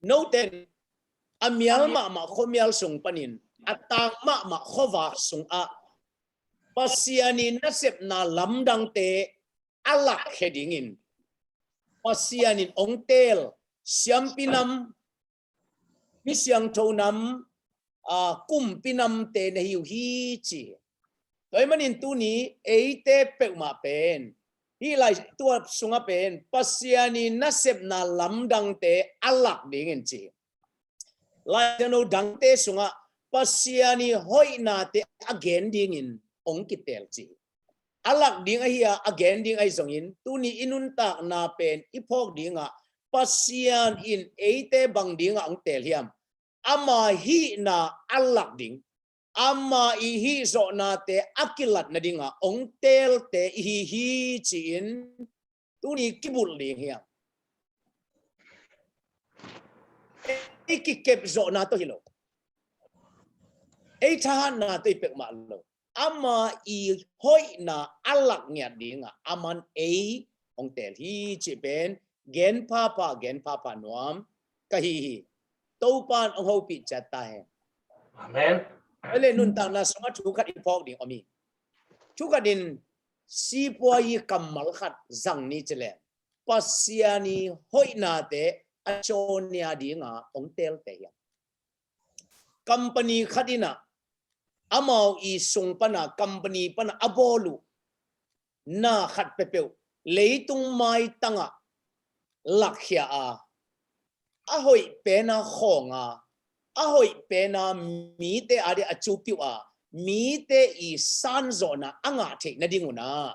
note in a mial mahmah khuamial sung panin a tang mahmah khuavak sungah Pasian i nasepna lamdangte a lakkhia dingin Pasian in hong teel siampi nam, mi siangtho nam, aa, kumpi namte na hi uh hi ci hi. Tua hi manin tuni eite peuhmah pen hih lai tua sungah pen Pasian i nasepna lamdangte a lak dingin ci hi. Lai Siangtho dangte sungah Pasian i hoihnate a gen dingin hong kiteel ci hi. A lak ding ahi a, a gen ding ahi zongin tuni i nuntakna pen i phawk dingah Pasian in eite bang dingah hong teel hiam? Ama hihna a lak ding, ama i hihzawhnate a kilat nadingah hong teelte i hi hi ci-in tuni kibulh ding hiam? Ei kikepzawhna tawh hi lo. Ei thahatna tawh hi peuhmah lo. Ama i hoihna a lak ngiat dingah aman ei hong teel hi cih pen gen phapha, gen phapha nuam ka hi hi. Topa in hong hopih ciat ta hen. Amen. Ei le nuntakna sungah thu khat i phawk ding om hi. Thu khat in sipuai i kammal khat zang ni ci leh Pasian i hoihnate a cawnia dinga hong teelte hiam? Company khat in ah amau i sung pana, company pana a bawl uh na khat peuhpeuh leitung maitangah lakkhia a, a hoih pena khawng a, a hoih pena mite ading a cupiuh a, mite i sanzawhna a ngah theih nading un ah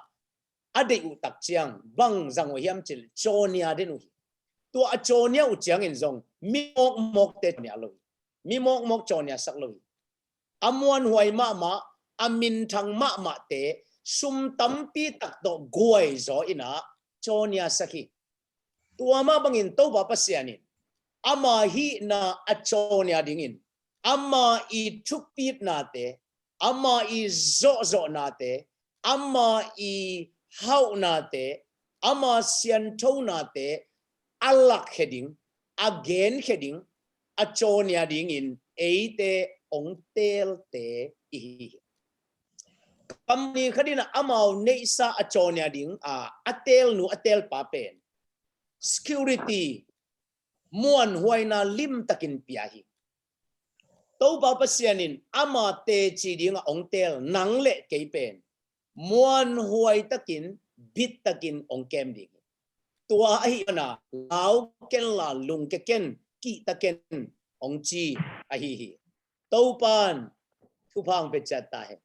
a deih uh tak ciang bang zang uh hiam cih leh cawnia den uh hi. Tua a cawnia uh ciangin zong mi mawkmawkte cawnia lo hi. Mi mawkmawk cawnia sak lo hi. A muanhuai mahmah, a minthang mahmahte sum tampi tak tawh guaizaw in ah cawnia sak hi. Tua mah bangin Topa Pasian in ama hihna a cawnia dingin ama i thupitnate, ama i zawhzawhnate, ama i hauhnate, ama sianthonate a lakkhia ding, a genkhia ding, a cawnia dingin eite hong teelte i hi hi. Company khat in ah amau neihsa a cawnia ding a, a teelnu a teelpa pen security, muanhuaina limtakin pia hi. Topa Pasian in ama teci dingah hong teel nang le kei pen muanhuai takin, bit takin hong kem ding hi. Tua ahih manin lau kenla, lungkia ken, kihta ken hong ci ahi hi. Topan thupha hong pia ciat ta hen.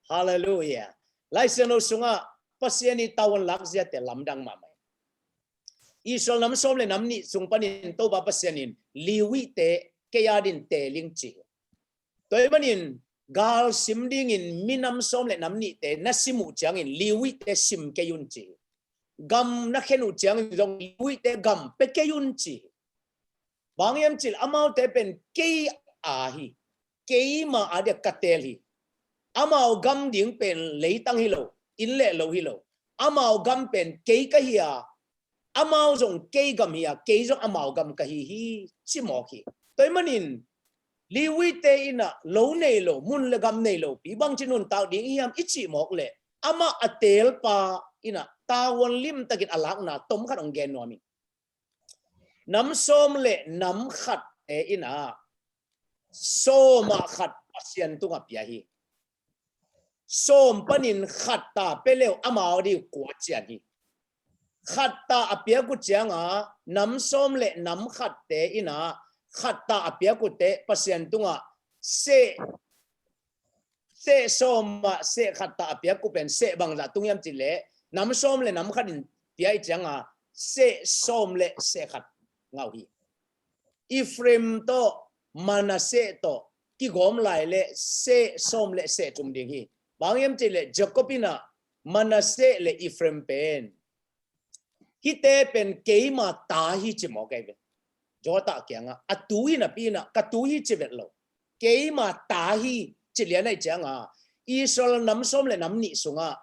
Halleluiah. Lai Siangtho sungah Pasian i tavuan lakziate lamdang mahmah hi. Israel nam sawm le nam nih sung panin Topa Pasian in Lewite kei adingin teel ing ci hi. Tua ahih manin gal sim dingin minam sawm le nam nihte na sim uh ciangin Lewite sim kei un ci hi. Gam na khen uh ciangin zong Lewite gam pia kei un ci hi. Bang hiam cih leh amaute pen kei a hi. Keima a dia ka teel hi. Amau gam ding pen leitang hi lo, inn le lo hi lo. Amau gam pen kei ka hi a, amau zong kei gam hi a, kei zong amau gam ka hi hi, ci mawk hi. Tua ahih manin Lewite in ah lo nei lo, mun le gam nei lo pi bangci nuntak ding i hiam i cih mawk leh amah a teelpa in ah tavuan limtakin a lakna tom khat hong gen nuam ing. Nam sawm le nam khatte in ah sawm ah khat Pasian tungah pia hi. Sawm panin khat ta pia le uh amau ding kua cian hi. Khat ta a piak uh ciangah nam sawm le nam khatte in ah khat ta a piak uh teh Pasian tungah seh, seh sawm ah seh khat ta a piak uh pen seh bangzah tung hiam cih leh nam sawm le nam khat in pia i ciangah seh sawm le seh khat ngah uh hi. Ephraim tawh Manasseh tawh kigawm lai leh seh sawm le seh thum ding hi. Bang hiam cih leh Jacob in ah Manasseh le Ephraim pen, hihte pen keima ta hi ci mawk ahi ve. Joseph kiangah a tu hi napi in ah ka tu hi ci vet lo. Keima ta hi ci lian ahih ciangah Israel nam sawm le nam nih sungah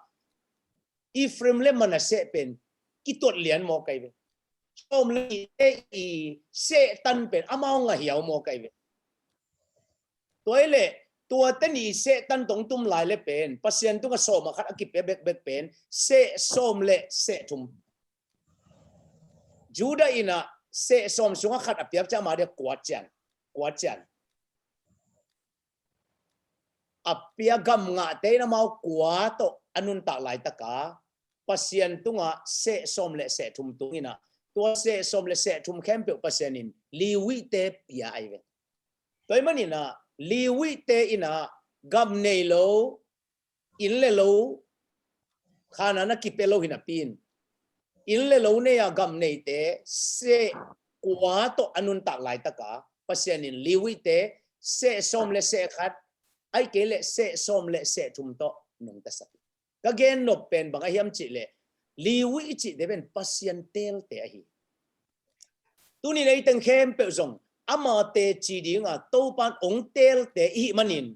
Ephraim le Manasseh pen kituat lian mawk ahi ve. Sawm le nihte i seh tan pen amau ngah hiau mawk ahi ve. Tua ahih leh tuate nih seh tan tawh tum lai leh pen Pasian tungah sawm ah khat a kipia bekbek pen seh sawm le seh thum. Judah in ah seh sawm sungah khat a piak ciang amau dia kua cian, kua cian. A pia gam ngahte in amau kua tawh a nuntak laitak a Pasian tungah seh sawm le seh thum tung in ah tua seh sawm le seh thum khempeuh Pasian in Lewite pia ahi ve. Tua ahih manin ah Lewite in ah gam nei lo, inn le lo, khan a na kipia lo hi napi in, inn le lo nei a gam neite seh kua tawh a nuntak laitak a Pasian in Lewite seh sawm le seh khat, ahih kei leh seh sawm le seh thum tawh nungta sak hi. Ka gen nop pen bang ahi hiam cih leh Levi i cihte pen Pasian teelte ahi. Tuni-in ei teng khempeuh zong ama teci ding a Topan hong teelte i hih manin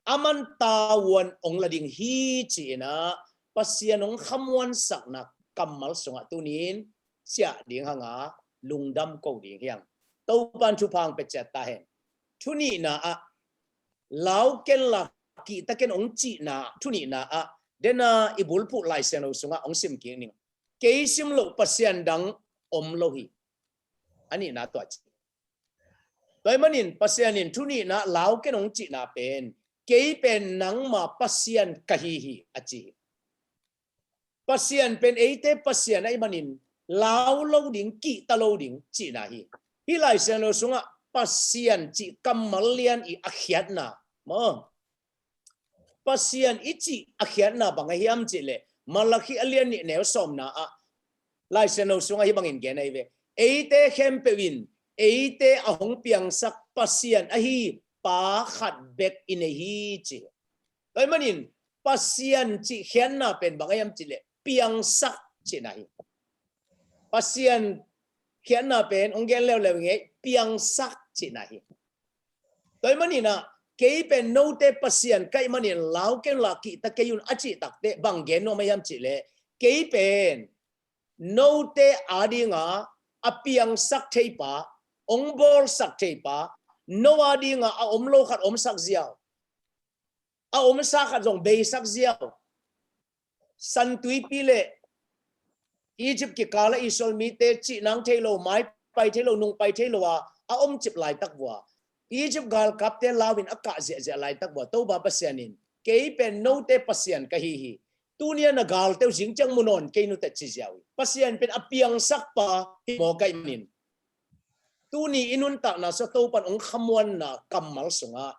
aman tavuan hong la ding hi ci-in ah Pasian hong khamuansakna kammal sungah tuni-in ciah ding hang a lungdam ko ding hi hang. Topan thupha hong pia ciat ta hen. Thu nihna ah lau ken la, kihta ken hong cihna thu nihna ah, dena i bulphuh Lai Siangtho sungah hong sim kik ning. Kei sim loh Pasian dang om lo hi. A nihna tua ci. Tua ahih manin Pasian in thu nihna lau ken hong cihna pen, kei pen nangma Pasian ka hi hi, a ci hi. Pasian pen eite Pasian ahih manin lau lo ding, kihta lo ding cihna hi. Hih Lai Siangtho sungah Pasian cih kammal lian i a khiatna Maw, Pasian i cih a khiatna bang a hiam cih leh, Malakhi a lian nih neu sawmna ah Lai Siangtho sungah hih bangin gen ahi ve. Eite khempeuh in eite a hong piangsak Pasian ahi Pa khat bek i nei hi ci. Tua ahih manin Pasian cih khiatna pen bang a hiam cih leh piangsak cihna hi. Pasian khiatna pen hong gen leuleu ngei, piangsak cihna hi. Tua ahih manin ah kei pen note Pasian ka hih manin lau ken la kihta kei un a cih takteh bang gen nuam a hiam cih leh, kei pen note adinga a piangsak thei pa, hong bawlsak thei pa, no adinga a om lo khat omsak ziau, a omsa khat zong beisak ziau. San Tuipi le Egypt kikal a Israel mite cihnang thei lo, mai pai thei lo, nung pai thei lo a a omcip laitak vua, Egypt galkapte lau in a kah ziahziah laitak vua, Topa Pasian in kei pen note Pasian ka hi hi. Tuni a na galte uh zing ciang mu nawn kei nuteh ci ziau hi. Pasian pen a piangsak pa hi maw ka hih manin, tuni i nuntakna sungah Topa in hong khamuanna kammal sungah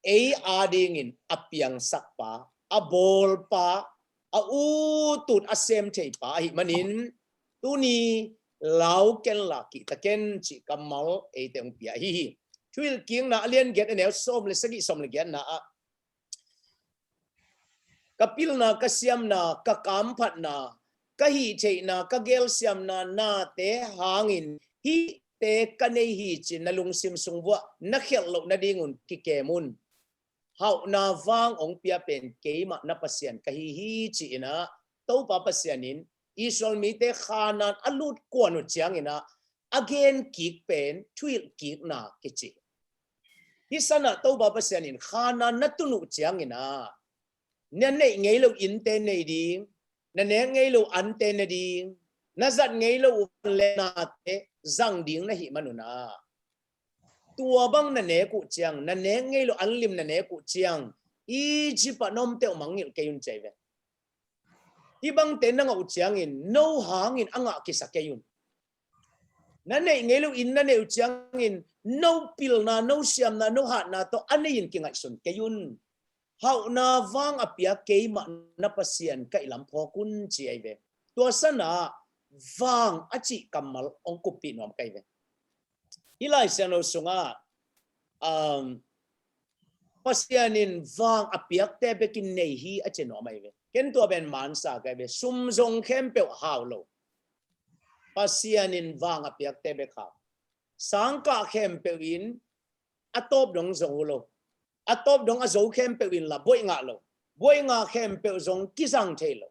ei adingin a piangsak pa, a bawl pa, a ut ut a sem thei pa ahih manin, tuni lau ken la kihta ken cih kammal eite hong pia ahi hi. Thuhilhkikna a lian giat a neu sawm le sagih, sawm le giatna ah, ka pilna, ka siamna, ka kamphatna, ka hihtheihna, ka gelsiamna nate hangin hihte ka nei hi ci-in na lungsim sung vuah na khialh loh nadingun kikem un. Hauhna vang hong pia pen keimah na Pasian ka hi hi ci-in ah, Topa Pasian in Israel mite Khanaan a lut kuan uh ciangin ah a gen kik pen thuhilhkikna kici. Hih sanah Topa Pasian in Khanaan na tun uh ciangin ah, na neih ngei lo innte nei ding, na nek ngei lo ante ne ding, na zat ngei lo uh van le nate zang ding na hih man un ah, tua bang na nek uh ciang, na nek ngei lo anlim na nek uh ciang, Egypt ah na omte uh mangngilh kei un ci ahi ve. Hih bangte na ngah uh ciangin no hangin a ngah kisa kei un. Na neih ngei lo inn na neih uh ciangin no pilna, no siamna, no hatna tawh a nei in kingaihsun kei un. Hauhna vang a pia keimah na Pasian ka hih lam phawk un ci ahi ve. Tua sanah vang a cih kammal hong kuppih nuam ka hi ve. Hih Lai Siangtho sungah, um, Pasian in vang a piakte bekin nei hi a ci nuam ahi ve. Ken tua pen mansa ka hi ve. Sum zong khempeuh hau lo. Pasian in vang a piakte bek hau. Sangkah khempeuh in a tawp dong zong uh lo. A tawp dong a zo khempeuh in la buaih ngah lo. Buaih ngah khempeuh zong kizang thei lo.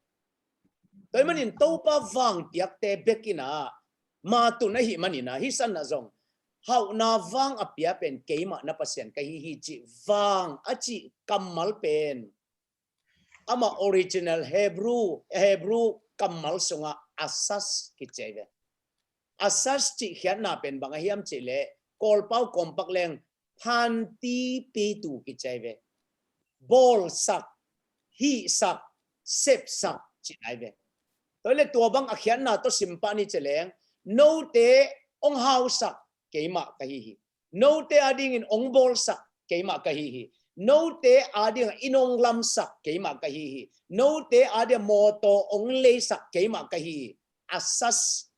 Tua ahih manin Topa vang piakte bek in ah matun ahih manin ah, hih sanah zong hauhna vang a pia pen keimah na Pasian ka hi hi cih vang a cih kammal pen amah original Hebrew, Hebrew kammal sungah asas kici ahi ve. Asas cih khiatna pen bang a hiam cih leh Kawlpau kawmpak leng phanti pitu kici ahi ve. Bawlsak, hihsak, sepsak cihna ahi ve. Tua hi leh tua bang a khiatna tawh simpah ni ci leng, note hong hausak keimah ka hi hi. Note adingin hong bawlsak keimah ka hi hi. Note adingin hong lamsak keimah ka hi hi. Note adingin mawtaw hong leisak keimah ka hi hi. Asas,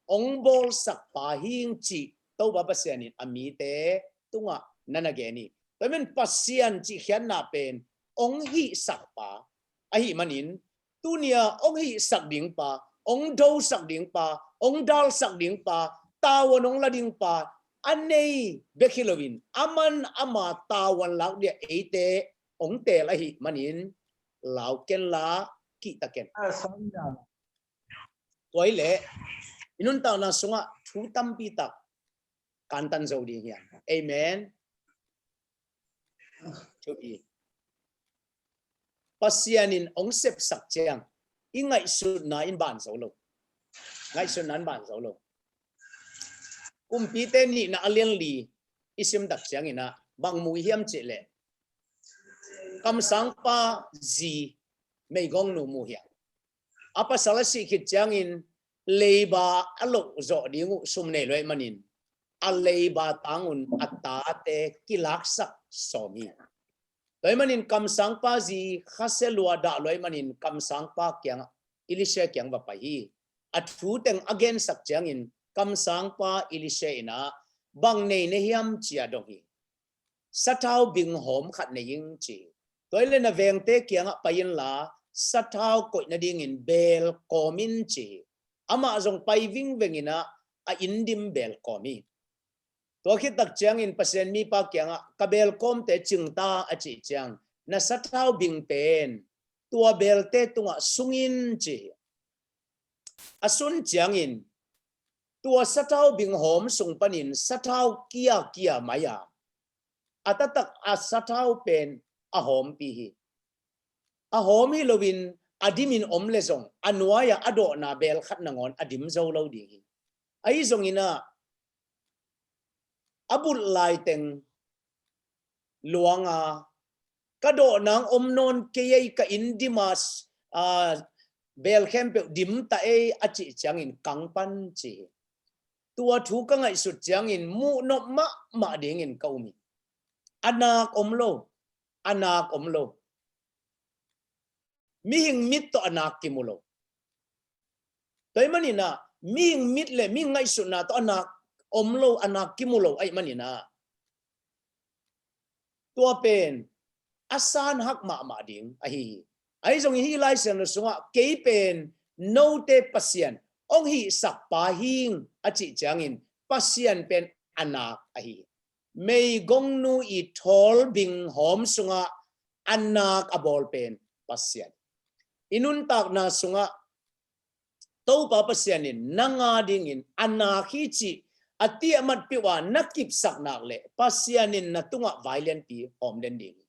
hong bawlsak pa hi ing cih Topa Pasian in a mite tungah na na gen hi. Tua ahih manin Pasian cih khiatna pen hong hihsak pa ahih manin, tuni-a hong hihsak ding pa, hong dosak ding pa, hong dalsak ding pa, tavuan hong la ding pa a nei bek hi loin, aman ama tavuan lak dia eite hong teel ahih manin, lau ken la, kihta ken. Tua hi leh i nuntakna sungah thu tampi tak kantan zo ding hi hang. Amen. Thupi. Pasian in hong sepsak ciang i ngaihsutna in ban zo lo. Ngaihsutna in ban zo lo. Kumpite nihna a lian li i simtak ciangin ah bang mu hiam cih leh, kamsangpa zi meigongnu mu hi a, a pasal a sih khit ciangin leiba a loh zawh ding uh sum nei lo ahih manin, a leiba tangun a tate kilaksak sawm hi. Tua ahih manin kamsangpa zi khasia lua dah lua ahih manin kamsangpa kiangah, Elisha kiang va pai hi. A thu teng a gensak ciangin kamsangpa Elisha in ah, "Bang nei na hiam?" ci-a dong hi. "Sathau bing hawm khat nei ing," ci. "Tua ahih leh na vengte kiangah pai inla sathau koih nadingin beel kawm in," ci hi. Amah zong pai vingveng in ah a inn dim beel kawm hi. Tua khit tak ciangin Pasian mipa kiangah, "Ka beel kawmte cing ta," a cih ciang, "Na sathau bing pen tua beelte tungah sung in," ci hi. A sun ciangin tua sathau bing hawm sung panin sathau kia kia mai a, a taktak a sathau pen a hawmpi hi. A hawm hi loin a dimin om leh zong a nuai-ah a dawhna beel khat nangawn a dim zo lo ding hi. Ahi zongin ah a bulh laiteng luang a, "Ka dawh nang om nawn kei ei, ka inn dim a, aa, beel khempeuh dim ta ei," a cih ciangin kang pan ci hi. Tua thu ka ngaihsut ciangin muh nop mahmah dingin ka um hi. A nak om lo, a nak om lo. Mihing mit tawh a nak kimu lo. Tua ahih manin ah mihing mit le mihing ngaihsutna tawh a nak om lo, a nak kimu lo ahih manin ah tua pen a sanhak mahmah ding ahi hi. Ahi zongin hih Lai Siangtho sungah, "Kei pen note Pasian hong hihsak pa hi ing," a cih ciangin Pasian pen a nak ahi hi. Meigongnu i thawl bing hawm sungah a nak a bawl pen Pasian. I nuntakna sungah Topa Pasian in nang a dingin a nak hi cih a tiahmat peuh a na kipsak nak leh Pasian in na tungah vai lianpi hawm den ding hi.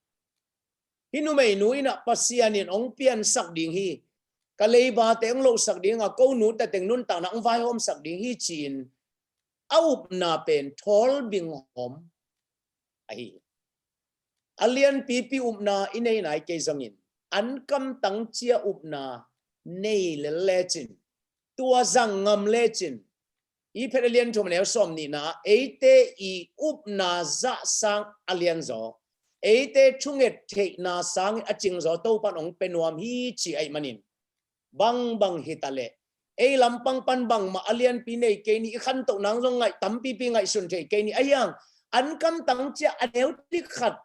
Hih numeinu in ah Pasian in hong piansak ding hi, ka leibate hong lohsak ding a, ko nu ta teng nuntakna hong vaihawmsak ding hi ci-in a upna pen thawl bing hawm ahi hi. A lianpipi upna i nei nai kei zongin, ankamtang cia upna nei lel lecin, tua zang ngam lecin, Efesa a lian thum a neu sawm nihna, eite i upna zah sang a lianzaw, eite thunget theihna sangin a cingzaw Topan hong pia nuam hi ci ahih manin, bangbang hi ta leh, ei lampang pan bangmah a lianpi nei kei ni, i khantoh nang zong ngaih tampipi ngaihsun thei kei ni, ahi hang ankamtang cia a neu dik khat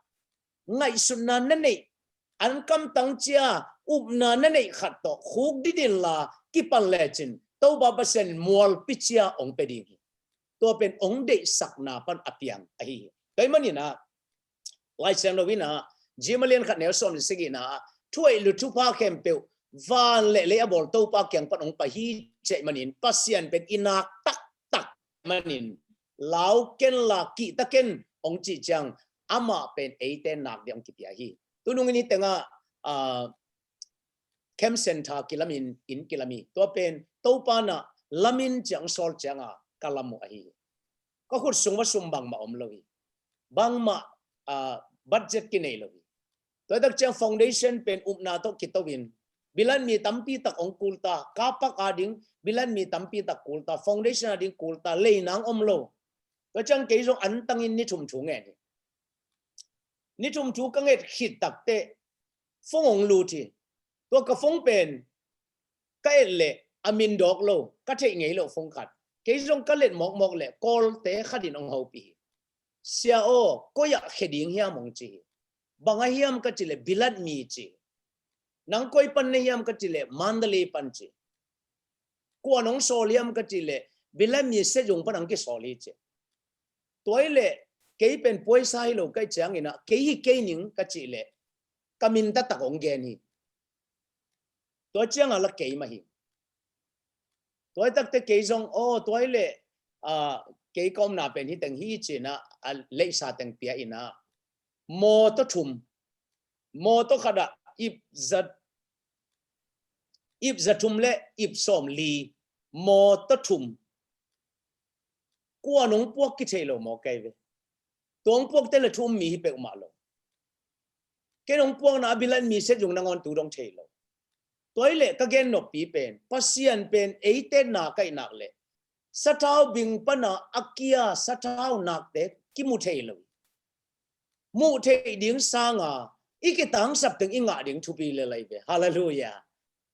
ngaihsutna na neih, ankamtang cia upna na neih khat tawh khukdin inla kipan lecin Topa Pasian in mualpi cia hong pia ding hi. Tua pen hong deihsakna pan a piang ahi hi. Tua ahih manin ah Lai Siangtho in ah, James a lian khat neu sawm le sagihna ah, thuaih lua thupha khempeuh van le lei a bawl Topa kiang pan hong pai hi ci ahih manin, Pasian pen i nak taktak manin, "Lau ken la, kihta ken," hong cih ciang, amah pen eite nak ding hong kipia hi. Tunung in hih tengah, ah, Camp Centre kilamin, inn kilam hi. Tua pen Topa in ah lamin ciang sawl ciang a ka lam uh ahi hi. Ka khut sung va sum bangmah om lo hi. Bangmah, ah, budget kinei lo hi. Tua tak ciang foundation pen upna tawh kito in, bilat mi tampi tak hong kul ta, car park a ding bilat mi tampi tak kul ta, foundation a ding kul ta, lei nang om lo. Tua ciang kei zong antangin ni thum thu ngen hi. Ni thum thu ka nget khit takteh phone hong lut hi. Tua ka phone pen ka et leh a min dawk lo, ka theih ngei loh phone khat. Kei zong ka let mawkmawk leh call-te khat in hong hopih hi. "Sia aw, koi ah khia ding hiam?" hong ci hi. "Bang ahi hiam?" ka cih leh, "Bilat mi," ci hi. "Nang koi pan na hiam?" ka cih leh, "Mandalay pan," ci hi. "Kua'n hong sawl hiam?" ka cih leh, "Bilat mi Sejong pan hong kisawl hi," ci hi. Tua ahih leh kei pen puaisa hi lo ka hih ciangin ah, "Kei hi kei ning," ka cih leh, ka min taktak hong gen hi. Tua ciang a la kei mah hi. Tua hi takteh kei zong, "Aw, tua ahih leh, ah, kei ka omna pen hih teng hi," ci-in ah, a leisa teng pia in ah, mawtaw thum, mawtaw khat ah ip za, ip za thum le ip sawm li, mawtaw thum. Kua'n hong puak kithei lo maw kei ve. Tua hong puakte le thu um mi hi peuhmah lo. Ken hong puakna a Bilat mi Sejong nangawn tu dong thei lo. Tua ahih leh ka gen noppi pen, Pasian pen eite nak ahih nak leh sathau bing pan a kia sathau nakte kimu thei lo. Muh theih ding sanga i kitangsap teng i ngah ding thupi lel ahi ve. Halleluiah.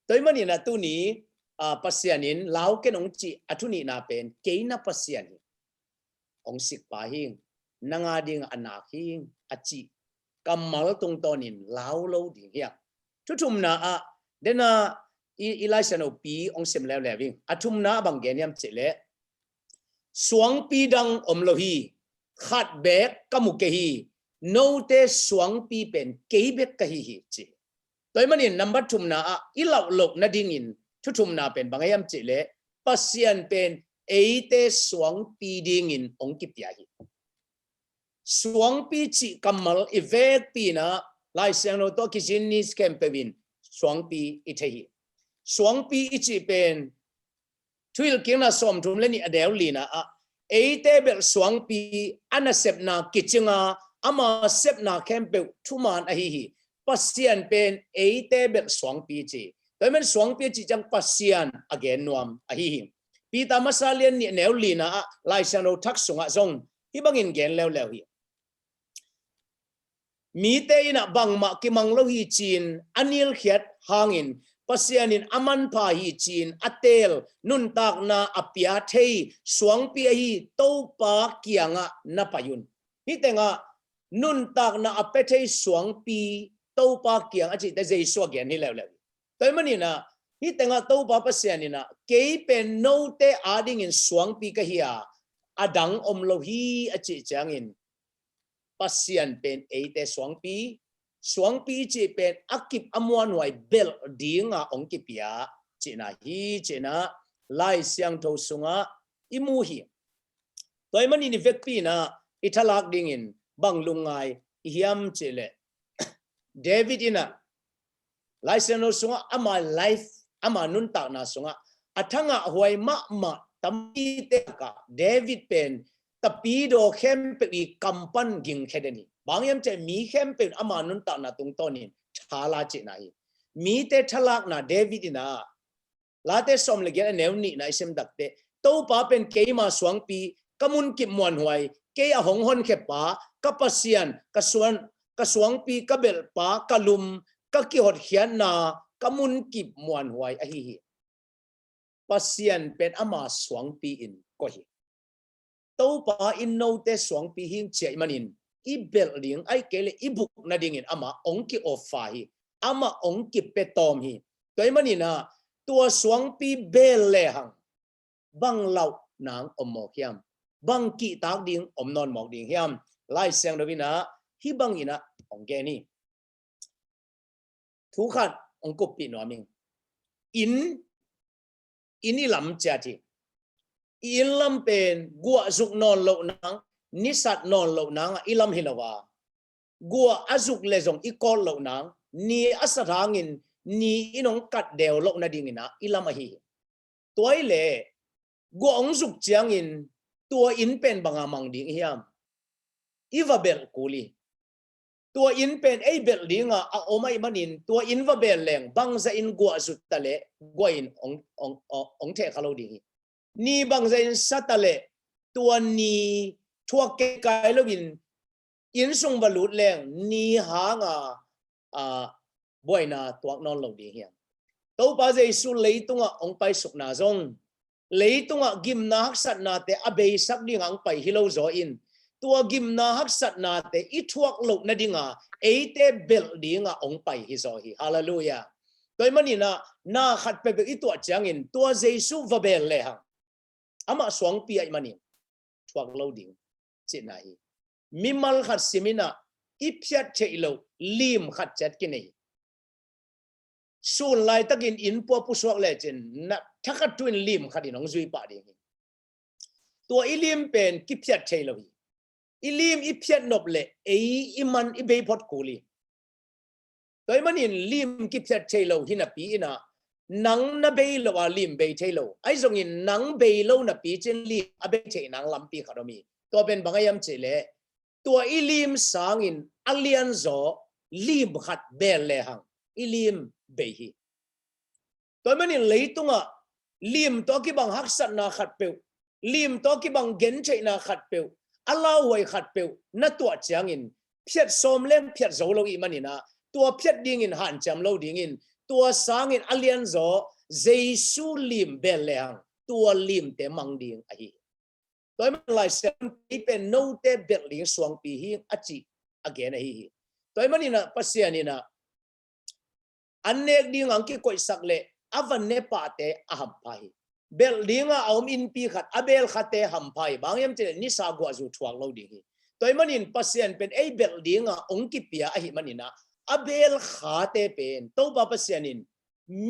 Tua ahih manin ah tuni, ah, Pasian in lau ken hong cih a thu nihna pen, kei na Pasian hi, hong sikpa hi ing, nang a ding a nak hi ing a cih kammal tungtawnin lau lo ding hi hang. Thu thumna ah, den a i, i Lai Siangtho pi hong sim leuleu ing. A thumna ah bang gen hiam cih leh, suangpi dang om lo hi, khat beek ka mu kei hi, note suangpi pen kei bek ka hi hi, ci. Tua ahih manin number thumna ah i lauh loh nadingin thu thumna pen bang hiam cih leh, Pasian pen eite suangpi dingin hong kipia hi. Suangpi cih kammal i vekpi in ah Lai Siangtho tawh kizin ni khempeuh in suangpi i thei hi. Suangpi i cih pen Thuhilhkikna sawmthum le nih a neu lina ah, eite belh suangpi a nasepna kicinga, ama sepna khempeuh thuman ahi hi. Pasian pen eite belh suangpi ci. Tua ahih man suangpi a cih ciang Pasian a gen nuam ahi hi. Peter masa lian nih a neu lina ah Lai Siangtho thak sungah zong hih bangin gen leuleu hi. Mite in ah bangmah kimang lo hi ci-in a nilkhiat hangin, Pasian in a manpha hi ci-in a teel, nuntakna a pia thei suangpi ahi Topa kiangah na pai un. Hih tengah nuntakna a pia thei suangpi Topa kiang a cihte Jesu a gen hi leuleu. Tua ahih manin ah hih tengah Topa Pasian in ah, kei pen note adingin suangpi ka hi a, a dang om lo hi a cih ciangin, Pasian pen eite suangpi, suangpi i cih pen a kip a muanhuai belh dinga hong kipia cihna hi, cihna Lai Siangtho sungah i mu hi. Tua ahih manin i vekpi in ah i thalak dingin bang lungngai i hiam cih leh, David in ah Lai Siangtho sungah ama life, ama nuntakna sungah a thangah huai mahmah tampi te ka, David pen tapidaw khempeuh i kam pan gingkhia den hi. Bang hiam cih leh mi khempeuh in ama nuntakna tungtawnin thala cihna hi. Mite thalakna David in ah Late sawm le giat a neu nihna i sim takteh, Topa pen keima suangpi, ka munkip muanhuai, kei a hong honkhiapa, ka Pasian, ka suan, ka suangpi, ka belhpa, ka lum, ka kihotkhiatna, ka munkip muanhuai ahi hi. Pasian pen ama suangpi in koih hi. Topa in note suangpi hi ing ci ahih manin i belh ding, ahih kei leh i buk nadingin amah hong ki-offer hi. Amah hong kipia tawm hi. Tua ahih manin ah tua suangpi belh lehang bang lauh nang om mawk hiam? Bang kihtak ding om nawn mawk ding hiam? Lai Siangtho in ah hih bangin ah hong gen hi. Thu khat hong kuppih nuam ing. Inn, inn i lam ciat hi. I inn lam pen guah zuk nawn loh nang, ni sat nawn loh nang ah i lam hi lo a, guah a zuk leh zong i kawt loh nang, ni a sat hangin ni in hong kat deu loh nadingin ah i lam ahi hi. Tua ahih leh guah hong zuk ciangin tua inn pen banga mang ding hiam? I va belh kul hi. Tua inn pen ei belh dinga a om ahih manin tua inn va belh leng bangzah in guah zut ta leh guah in hong, hong, hong, hong theh kha lo ding hi. Ni bangzah in sa ta leh tua ni thuak kei kai loin inn sung va lut leng ni hanga, a, buaina tuak nawn lo ding hiam? Topa Jesu leitungah hong paisukna zong leitungah gimna haksatnate a beisak dinga hong pai hi lo zaw in, tua gimna haksatnate i thuak loh nadinga eite belh dinga hong pai hi zaw hi. Halleluiah. Tua ahih manin ah na khat peuhpeuh i tuah ciangin tua Jesu va belh lehang amah suangpi ahih manin thuak lo ding cihna hi. Mimal khat sim in ah i phiat theih loh lim khat ciat kinei hi. Sun laitakin inn pua pusuak lecin na thakhat thu in lim khat in hong zui pah ding hi. Tua i lim pen kiphiat thei lo hi. I lim i phiat nop leh ei i man i bei phot kul hi. Tua ahih manin lim kiphiat thei lo hi napi in ah nang na bei lo a lim bei thei lo. Ahi zongin nang bei lo napi cin lim a bei thei nang lampi khat om hi. Tua pen bang a hiam cih leh tua i lim sangin a lianzaw lim khat belh lehang i lim bei hi. Tua ahih manin leitungah lim tawh kibang haksatna khat peuh, lim tawh kibang gentheihna khat peuh, a lauhuai khat peuh na tuah ciangin phiat sawm leng phiat zo lo ahih manin ah tua phiat dingin hanciam lo dingin, tua sangin a lianzaw Jesu lim bel lehang tua limte mang ding ahi hi. Tua ahih manin Lai Siangtho in kei pen note belh ding suangpi hi ing a cih a gen ahi hi. Tua ahih manin ah Pasian in ah an nek ding ang kikoihsak leh a va ne pahte a hampha hi. Belh dinga a om innpi khat a bel khate hampha hi. Bang hiam cih leh nisa guahzu thuak lo ding hi. Tua ahih manin Pasian pen ei belh dinga hong kipia ahih manin ah a bel khate pen Topa Pasian in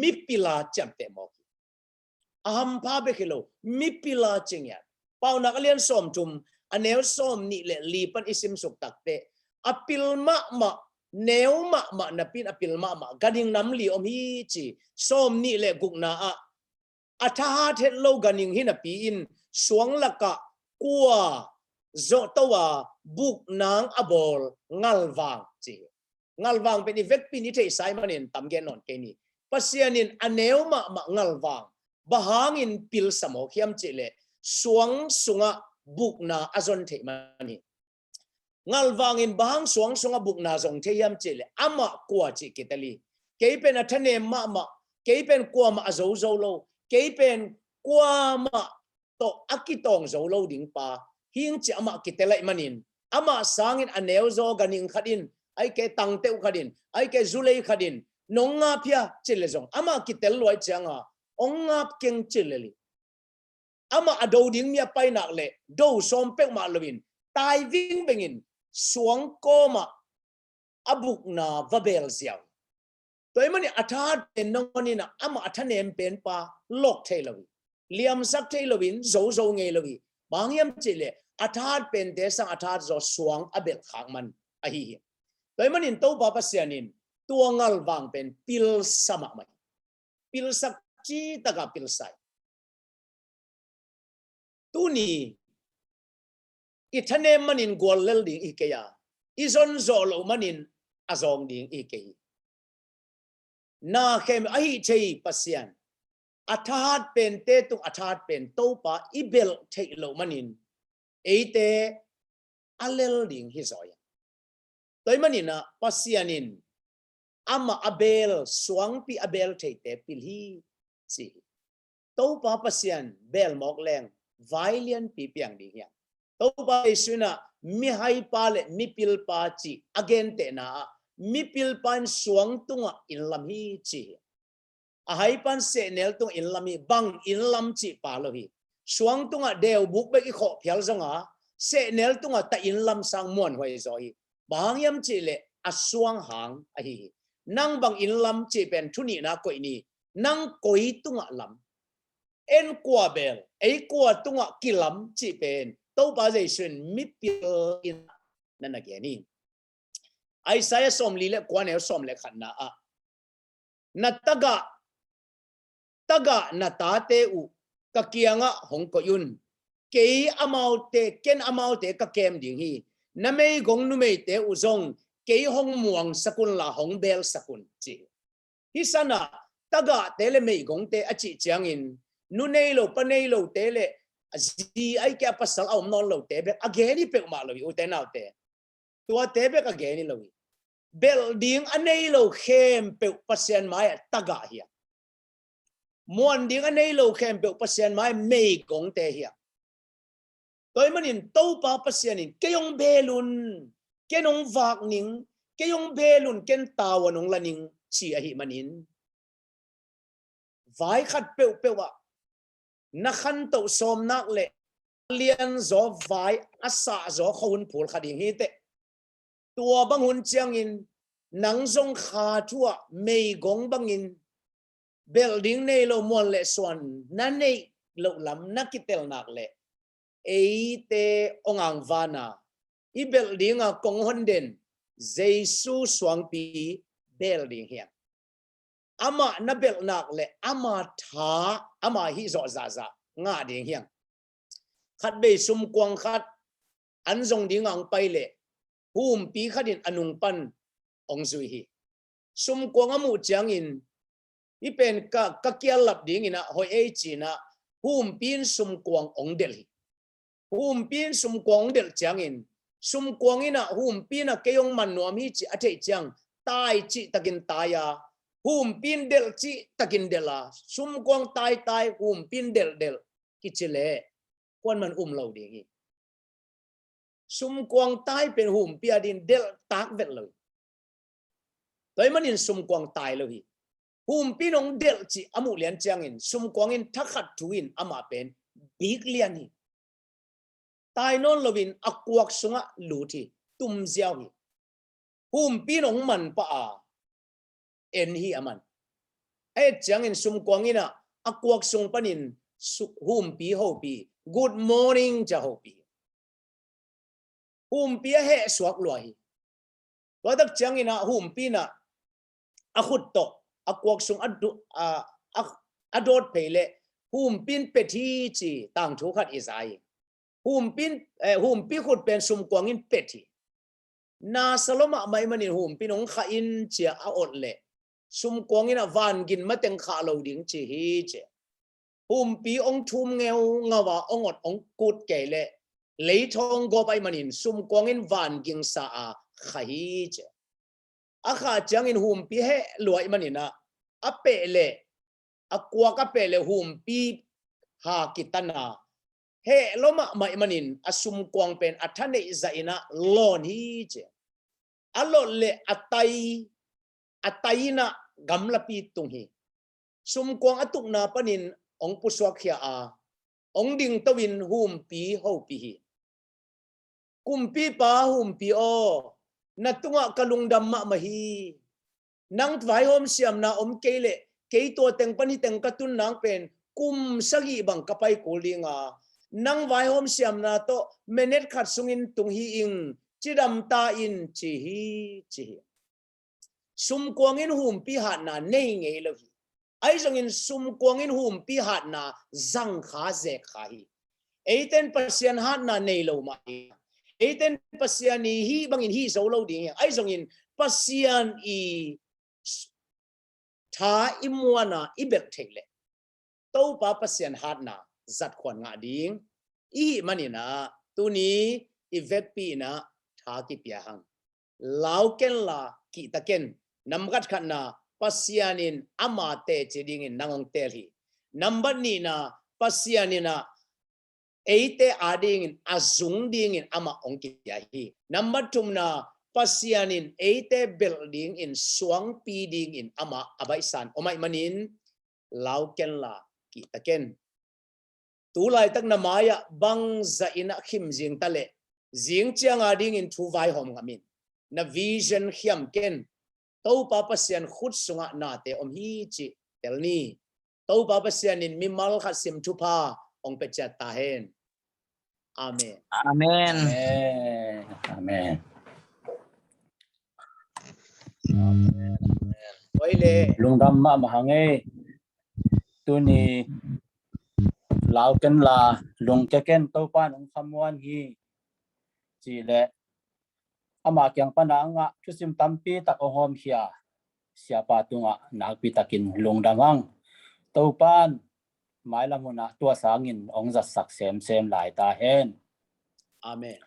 mipil a ciamteh mawk hi. A hampha bek hi lo, mipil a ci ngiat. Paunak a lian sawmthum, a neu sawmnih le li pan i simsuk takteh, a pil mahmah, neu mahmah napi in a pil mahmah ganhing nam li om hi ci. Sawmnih le gukna ah a thahat het lo ganhing hi napi in suang lakah kua zawh to a buknang a bawl ngalvang ci hi. Ngalvang pen i vekpi in i theihsa ahih manin tam gen nawn kei ni. Pasian in a neu mahmah ngalvang bang hangin pilsa mawk hiam cih leh suang sungah bukna a zon theih man hi. Ngalvang in bang hang suang sungah bukna zong thei hiam cih leh amah kua cih kitel hi. Kei pen a thanem mahmah, kei pen kuamah a zozo lo, kei pen kuamah tawh a kitawng zo lo ding pa hi ing ci amah kitel ahih manin, amah sangin a neuzaw ganhing khat in, ahih kei tangteuh khat in, ahih kei zulei khat in nong ngap hia cih leh zong amah kitel lua ahih cianga hong ngap keng cih lel hi. Amah a do ding mi a pai nak leh do sawm peuhmah loin tai vingveng in suang kawmah a bukna va bel ziau. Tua ahih manin a thahat pen nangawn in ah amah a thanem pen pa lok thei lo hi. Liamsak thei loin zozo ngei lo hi. Bang hiam cih leh a thahat pente sang a thahat zaw suang a belh khak man ahi hi. Tua ahih manin Topa Pasian in tua ngalvang pen pilsa mahmah hi. Pilsak citaka pilsa hi. Tuni i thanem manin guallel ding i hi kei a, i zon zawh loh manin a zawng ding i hi kei hi. Na khem ahi thei Pasian, a thahat pente tung a thahat pen Topa i belh theih loh manin eite a lel ding hi zaw hi. Tua ahih manin ah Pasian in amah a bel, suangpi a bel theite pil hi ci hi. Topa Pasian bel mawk leng vai lianpi piang ding hi hang. Topa Jesu in ah mihaipa le mipilpa cih a gentehna ah mipilpa in suang tungah inn lam hi ci hi. A haipan sehnel tungah inn lam hi, bang inn lam cih pa lo hi. Suang tungah deubuk bek i khawh phial zonga sehnel tungah ta inn lam sang muanhuai zaw hi. Bang hang hiam cih leh a suang hang ahi hi. Nang bang inn lam cih pen thu nihna koih ni. Nang koi tungah lam? En kua bel, ei kua tungah kilam cih pen Topa Jesu in mipil in na na gen hi. Isaiah sawmli le kua neu sawm le khatna ah, na tagah, tagah na tate uh ka kiangah hong koih un. Kei amaute, ken amaute ka kem ding hi. Na meigong numeite uh zong kei hong muangsak unla hong belsak un ci hi. Hih sanah tagahte le meigongte a cih ciangin nu nei lo pa nei lote le zi ahih kei a pasal a om nawn lote bek a gen hi peuhmah lo hi, ute naute. Tuate bek a gen hi lo hi. Belh ding a nei lo khempeuh Pasian mai-ah tagah hi a, muan ding a nei lo khempeuh Pasian mai-ah meigongte hi a. Tua ahih manin Topa Pasian in kei hong bel un, ken hong vak ning, kei hong bel un, ken tavuan hong la ning ci ahih manin vai khat peuhpeuh ah na khantoh sawm nak leh a lianzaw vai a sahzaw khuahun phul kha ding hi teh. Tua bang hun ciangin nang zong kha thu ah meigong bangin belh ding nei lo, muan le suan na neih loh lam na kitel nak leh eite hong angvan a, i belh dinga kong hon den Jesu suangpi bel ding hi hang. Amah na belh nak leh ama tha, ama hih zawh zahzah ngah ding hi hang. Khatvei sumkuang khat an zong dinga hong pai leh humpi khat in a nung pan hong zui hi. Sumkuang a muh ciangin, hih pen ka, ka kial lap dingin ah hoih ei ci-in ah humpi in sumkuang hong delh hi. Humpi in sumkuang hong delh ciangin, sumkuang in ah humpi in ah kei hong man nuam hi cih a theih ciang tai cihtakin tai a, humpi in delh cihtakin delh a, sumkuang taitai humpi in delhdelh kici leh kuaman um lo ding hi. Sumkuang tai pen humpi a dingin delh tak vet lo hi. Tua ahih manin sumkuang tai lo hi. Humpi in hong delh cih a muh lian ciangin sumkuang in thakhat thu in amah pen bik lian hi. Tai nawn loin a kuak sungah lut hi, tum ziau hi. Humpi in hong man pah a, en hi a man. A et ciangin sumkuang in ah a kuak sung panin su-, humpi hopih, "Good morning," ci-a hopih. Humpi a heh suak lua hi. Tua tak ciangin ah humpi in ah a khut tawh a kuak sung a du-, a, a, a dawt phei leh humpi in pet hi ci tangthu khat i za hi. Humpi in, eh, humpi khut pen sumkuang in pet hi. Nasa lua mahmah ahih manin humpi in hong khah in ci-a a ot leh sumkuang in ah vangin mateng khah lo ding ci hi ci. Humpi hong thum ngeungau a hong ot hong kut kei leh leithawng gawp ahih manin sumkuang in vangin sa a khah hi ci. A khah ciangin humpi heh lua ahih manin ah a peh leh, a kuak a peh leh humpi ha kitan a, heh lua mahmah ahih manin a sumkuang pen a tha neih zah in ah lawn hi ci. A lot leh a tai, a tai in ah gamlapi tung hi. Sumkuang a tukna panin hong pusuakkhia a, hong dingto in humpi hopih hi. "Kumpipa humpi aw, na tungah ka lungdam mahmah hi. Nang vaihawm siamna om kei leh kei tua teng pan hih teng ka tun nang pen kum sagih bang ka pai kul ding a, nang vaihawm siamna tawh minute khat sungin tung hi ing, cidam ta in," ci hi, ci hi. Sumkuang in humpi hatna nei ngei lo hi. Ahi zongin sumkuang in humpi hatna zang kha, zek kha hi. Eite in Pasian hatna nei lo mah hi. Eite in Pasian i hih bangin hih zo lo ding hi. Ahi zongin Pasian i tha i muan a i belh theih leh Topa Pasian hatna zat khuan ngah ding i hih manin ah tuni i vekpi in ah tha kipia hang. Lau ken la, kihta ken. Nambat khatna, Pasian in ama teci dingin nang hong teel hi. Nambat nihna, Pasian in ah eite adingin, a zung dingin amah hong kipia hi. Nambat thumna, Pasian in eite belh dingin, suangpi dingin amah a baihsa in om ahih manin, lau ken la, kihta ken. Tu laitak na mai-ah bangzah in ah khim zing ta leh, zing ciang adingin thu vaihawm ngam in. Na vision khiam ken. Topa Pasian khut sungah nate om hi cih tel ni. Topa Pasian in mimal khat sim thupha hong pia ciat ta hen. Amen. Amen. Amen. Amen. Amen. Oi le. Lungdam mahmah hang ei. Tuni lau ken la, lungke ken, Topa in hong khamuan hi. Ci leh ama kiang pana a ngah thusim tampi tak hong hawmkhia siapa tungah nakpi takin lungdam hang. Topa in mailam hunah tua sangin hong zatsak semsem lai ta hen. Amen.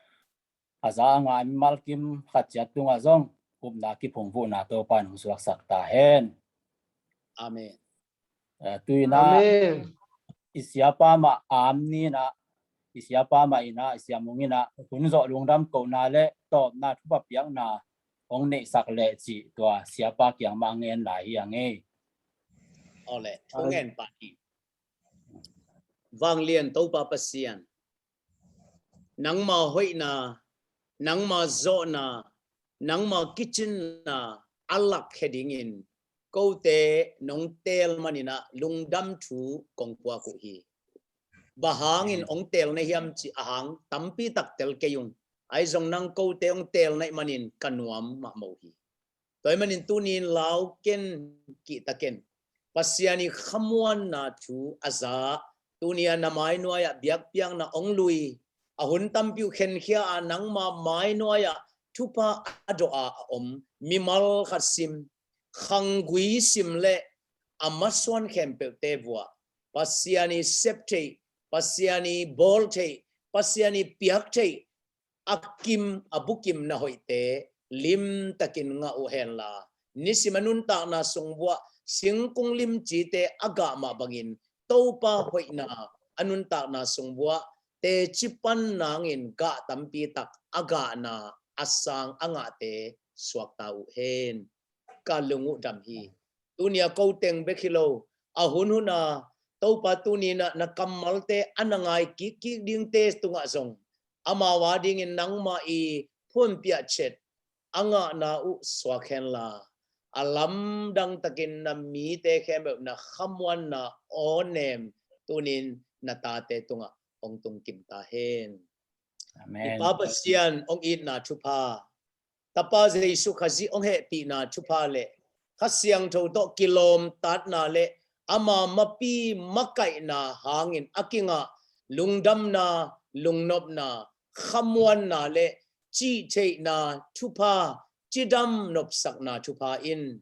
A za a ngai mimal kim khat ciat tungah zong upna kiphungvuhna Topa in hong suaksak ta hen. Amen. Eh, tu in ah, Amen. I siapa mah aam ni in ah, i siapa mah in ah, i siamung in ah hun zawh lungdam kohna le tawpna thupha piakna hong neihsak leh cih tua siapa kiang mah ngen lai hi hang ei. Aw le, thu ngen pah hi. Vanglian Topa Pasian, nangma hoihna, nangma zawhna, nangma kicinna a lakkhia dingin kote nong teel manin ah lungdam thu kong puak uh hi. Bang hangin hong teel na hiam cih a hang tampi tak tel kei ung. Ahi zong nang kote hong teel na hih manin ka nuam mahmah uh hi. Tua hih manin tuni in lau ken, kihta ken. Pasian i khamuanna thu a za, tuni a na mai nuai-ah biakpiakna hong lui, a hun tampi uh khenkhia a nangma mai nuai-ah thupha a dawh a a om mimal khat sim, khanggui sim le a masuan khempeuhte vuah Pasian i sep theih, Pasian i bawl theih, Pasian i piak theih a kim, a bukim na hoihte limtakin ngah uh henla, nisim a nuntakna sung vuah singkung limcite a gah mah bangin Topa hoihna a nuntakna sung vuah teci pan nangin gah tampi tak a gahna a sang a ngahte suakta uh hen. Ka lung uh dam hi. Tuni a ko teng bek hi lo, a hunhun a Topa tuni na, na kammalte a na ngai kikkik dingte tungah zong amau a dingin nangmah i phuanpiah chet a ngahna uh suak henla, a lamdang takin na mite khempeuh na khamuanna awnem tunin na tate tungah hong tungkim ta hen. Amen. I Pa Pasian hong itna thupha, Tapa Jesu Khazih hong hehpihna thupha le Kha Siangtho tawh kilawmtatna le ama mapi makaihna hangin a kingah lungdamna, lungnopna, khamuanna le cihtheihna thupha, cidam nopsakna thupha in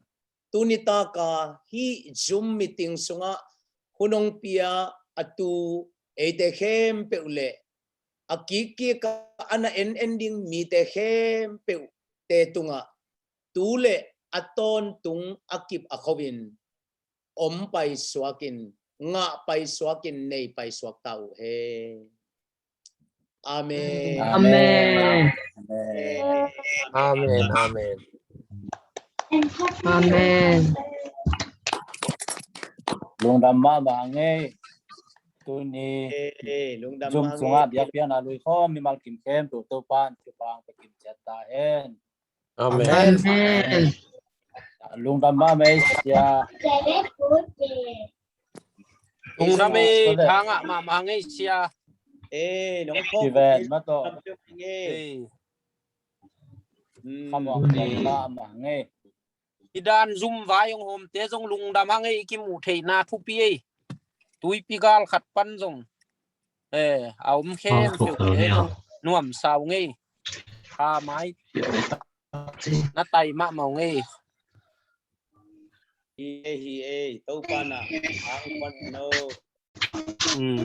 tuni taka hih Zoom meeting sungah hun hong pia a tu eite khempeuh le a kikkik a na en en ding mite khempeuh te tungah tu le a tawntung a kip a kho in om paisuakin, ngah paisuakin, nei paisuak ta uh he. Amen. Amen. Amen. Amen. Amen. Lungdam mahmah ngei. Tuni eh, eh, lungdam Zoom sungah biakpiakna lui khawm mimal kim khempeuh Topa in thupha hong pia kim ciat ta hen. Amen. Amen. Lungdam mahmah ei sia. Lungdam ei, thangah mahmah ngei sia. Eh, nong khawm kiven mato. Eh. Khamuang mahmah ngei. I dan Zoom vai hong homte zong lungdam hang ei, i kimuh theihna thupi ei. Tuipi gal khat pan zong eh, a om khempeuh te zong nuamsa uh ngei. Kha mai na tai mahmah uh ngei. Hi ei, hi ei, Topa na ang pan no. Mm.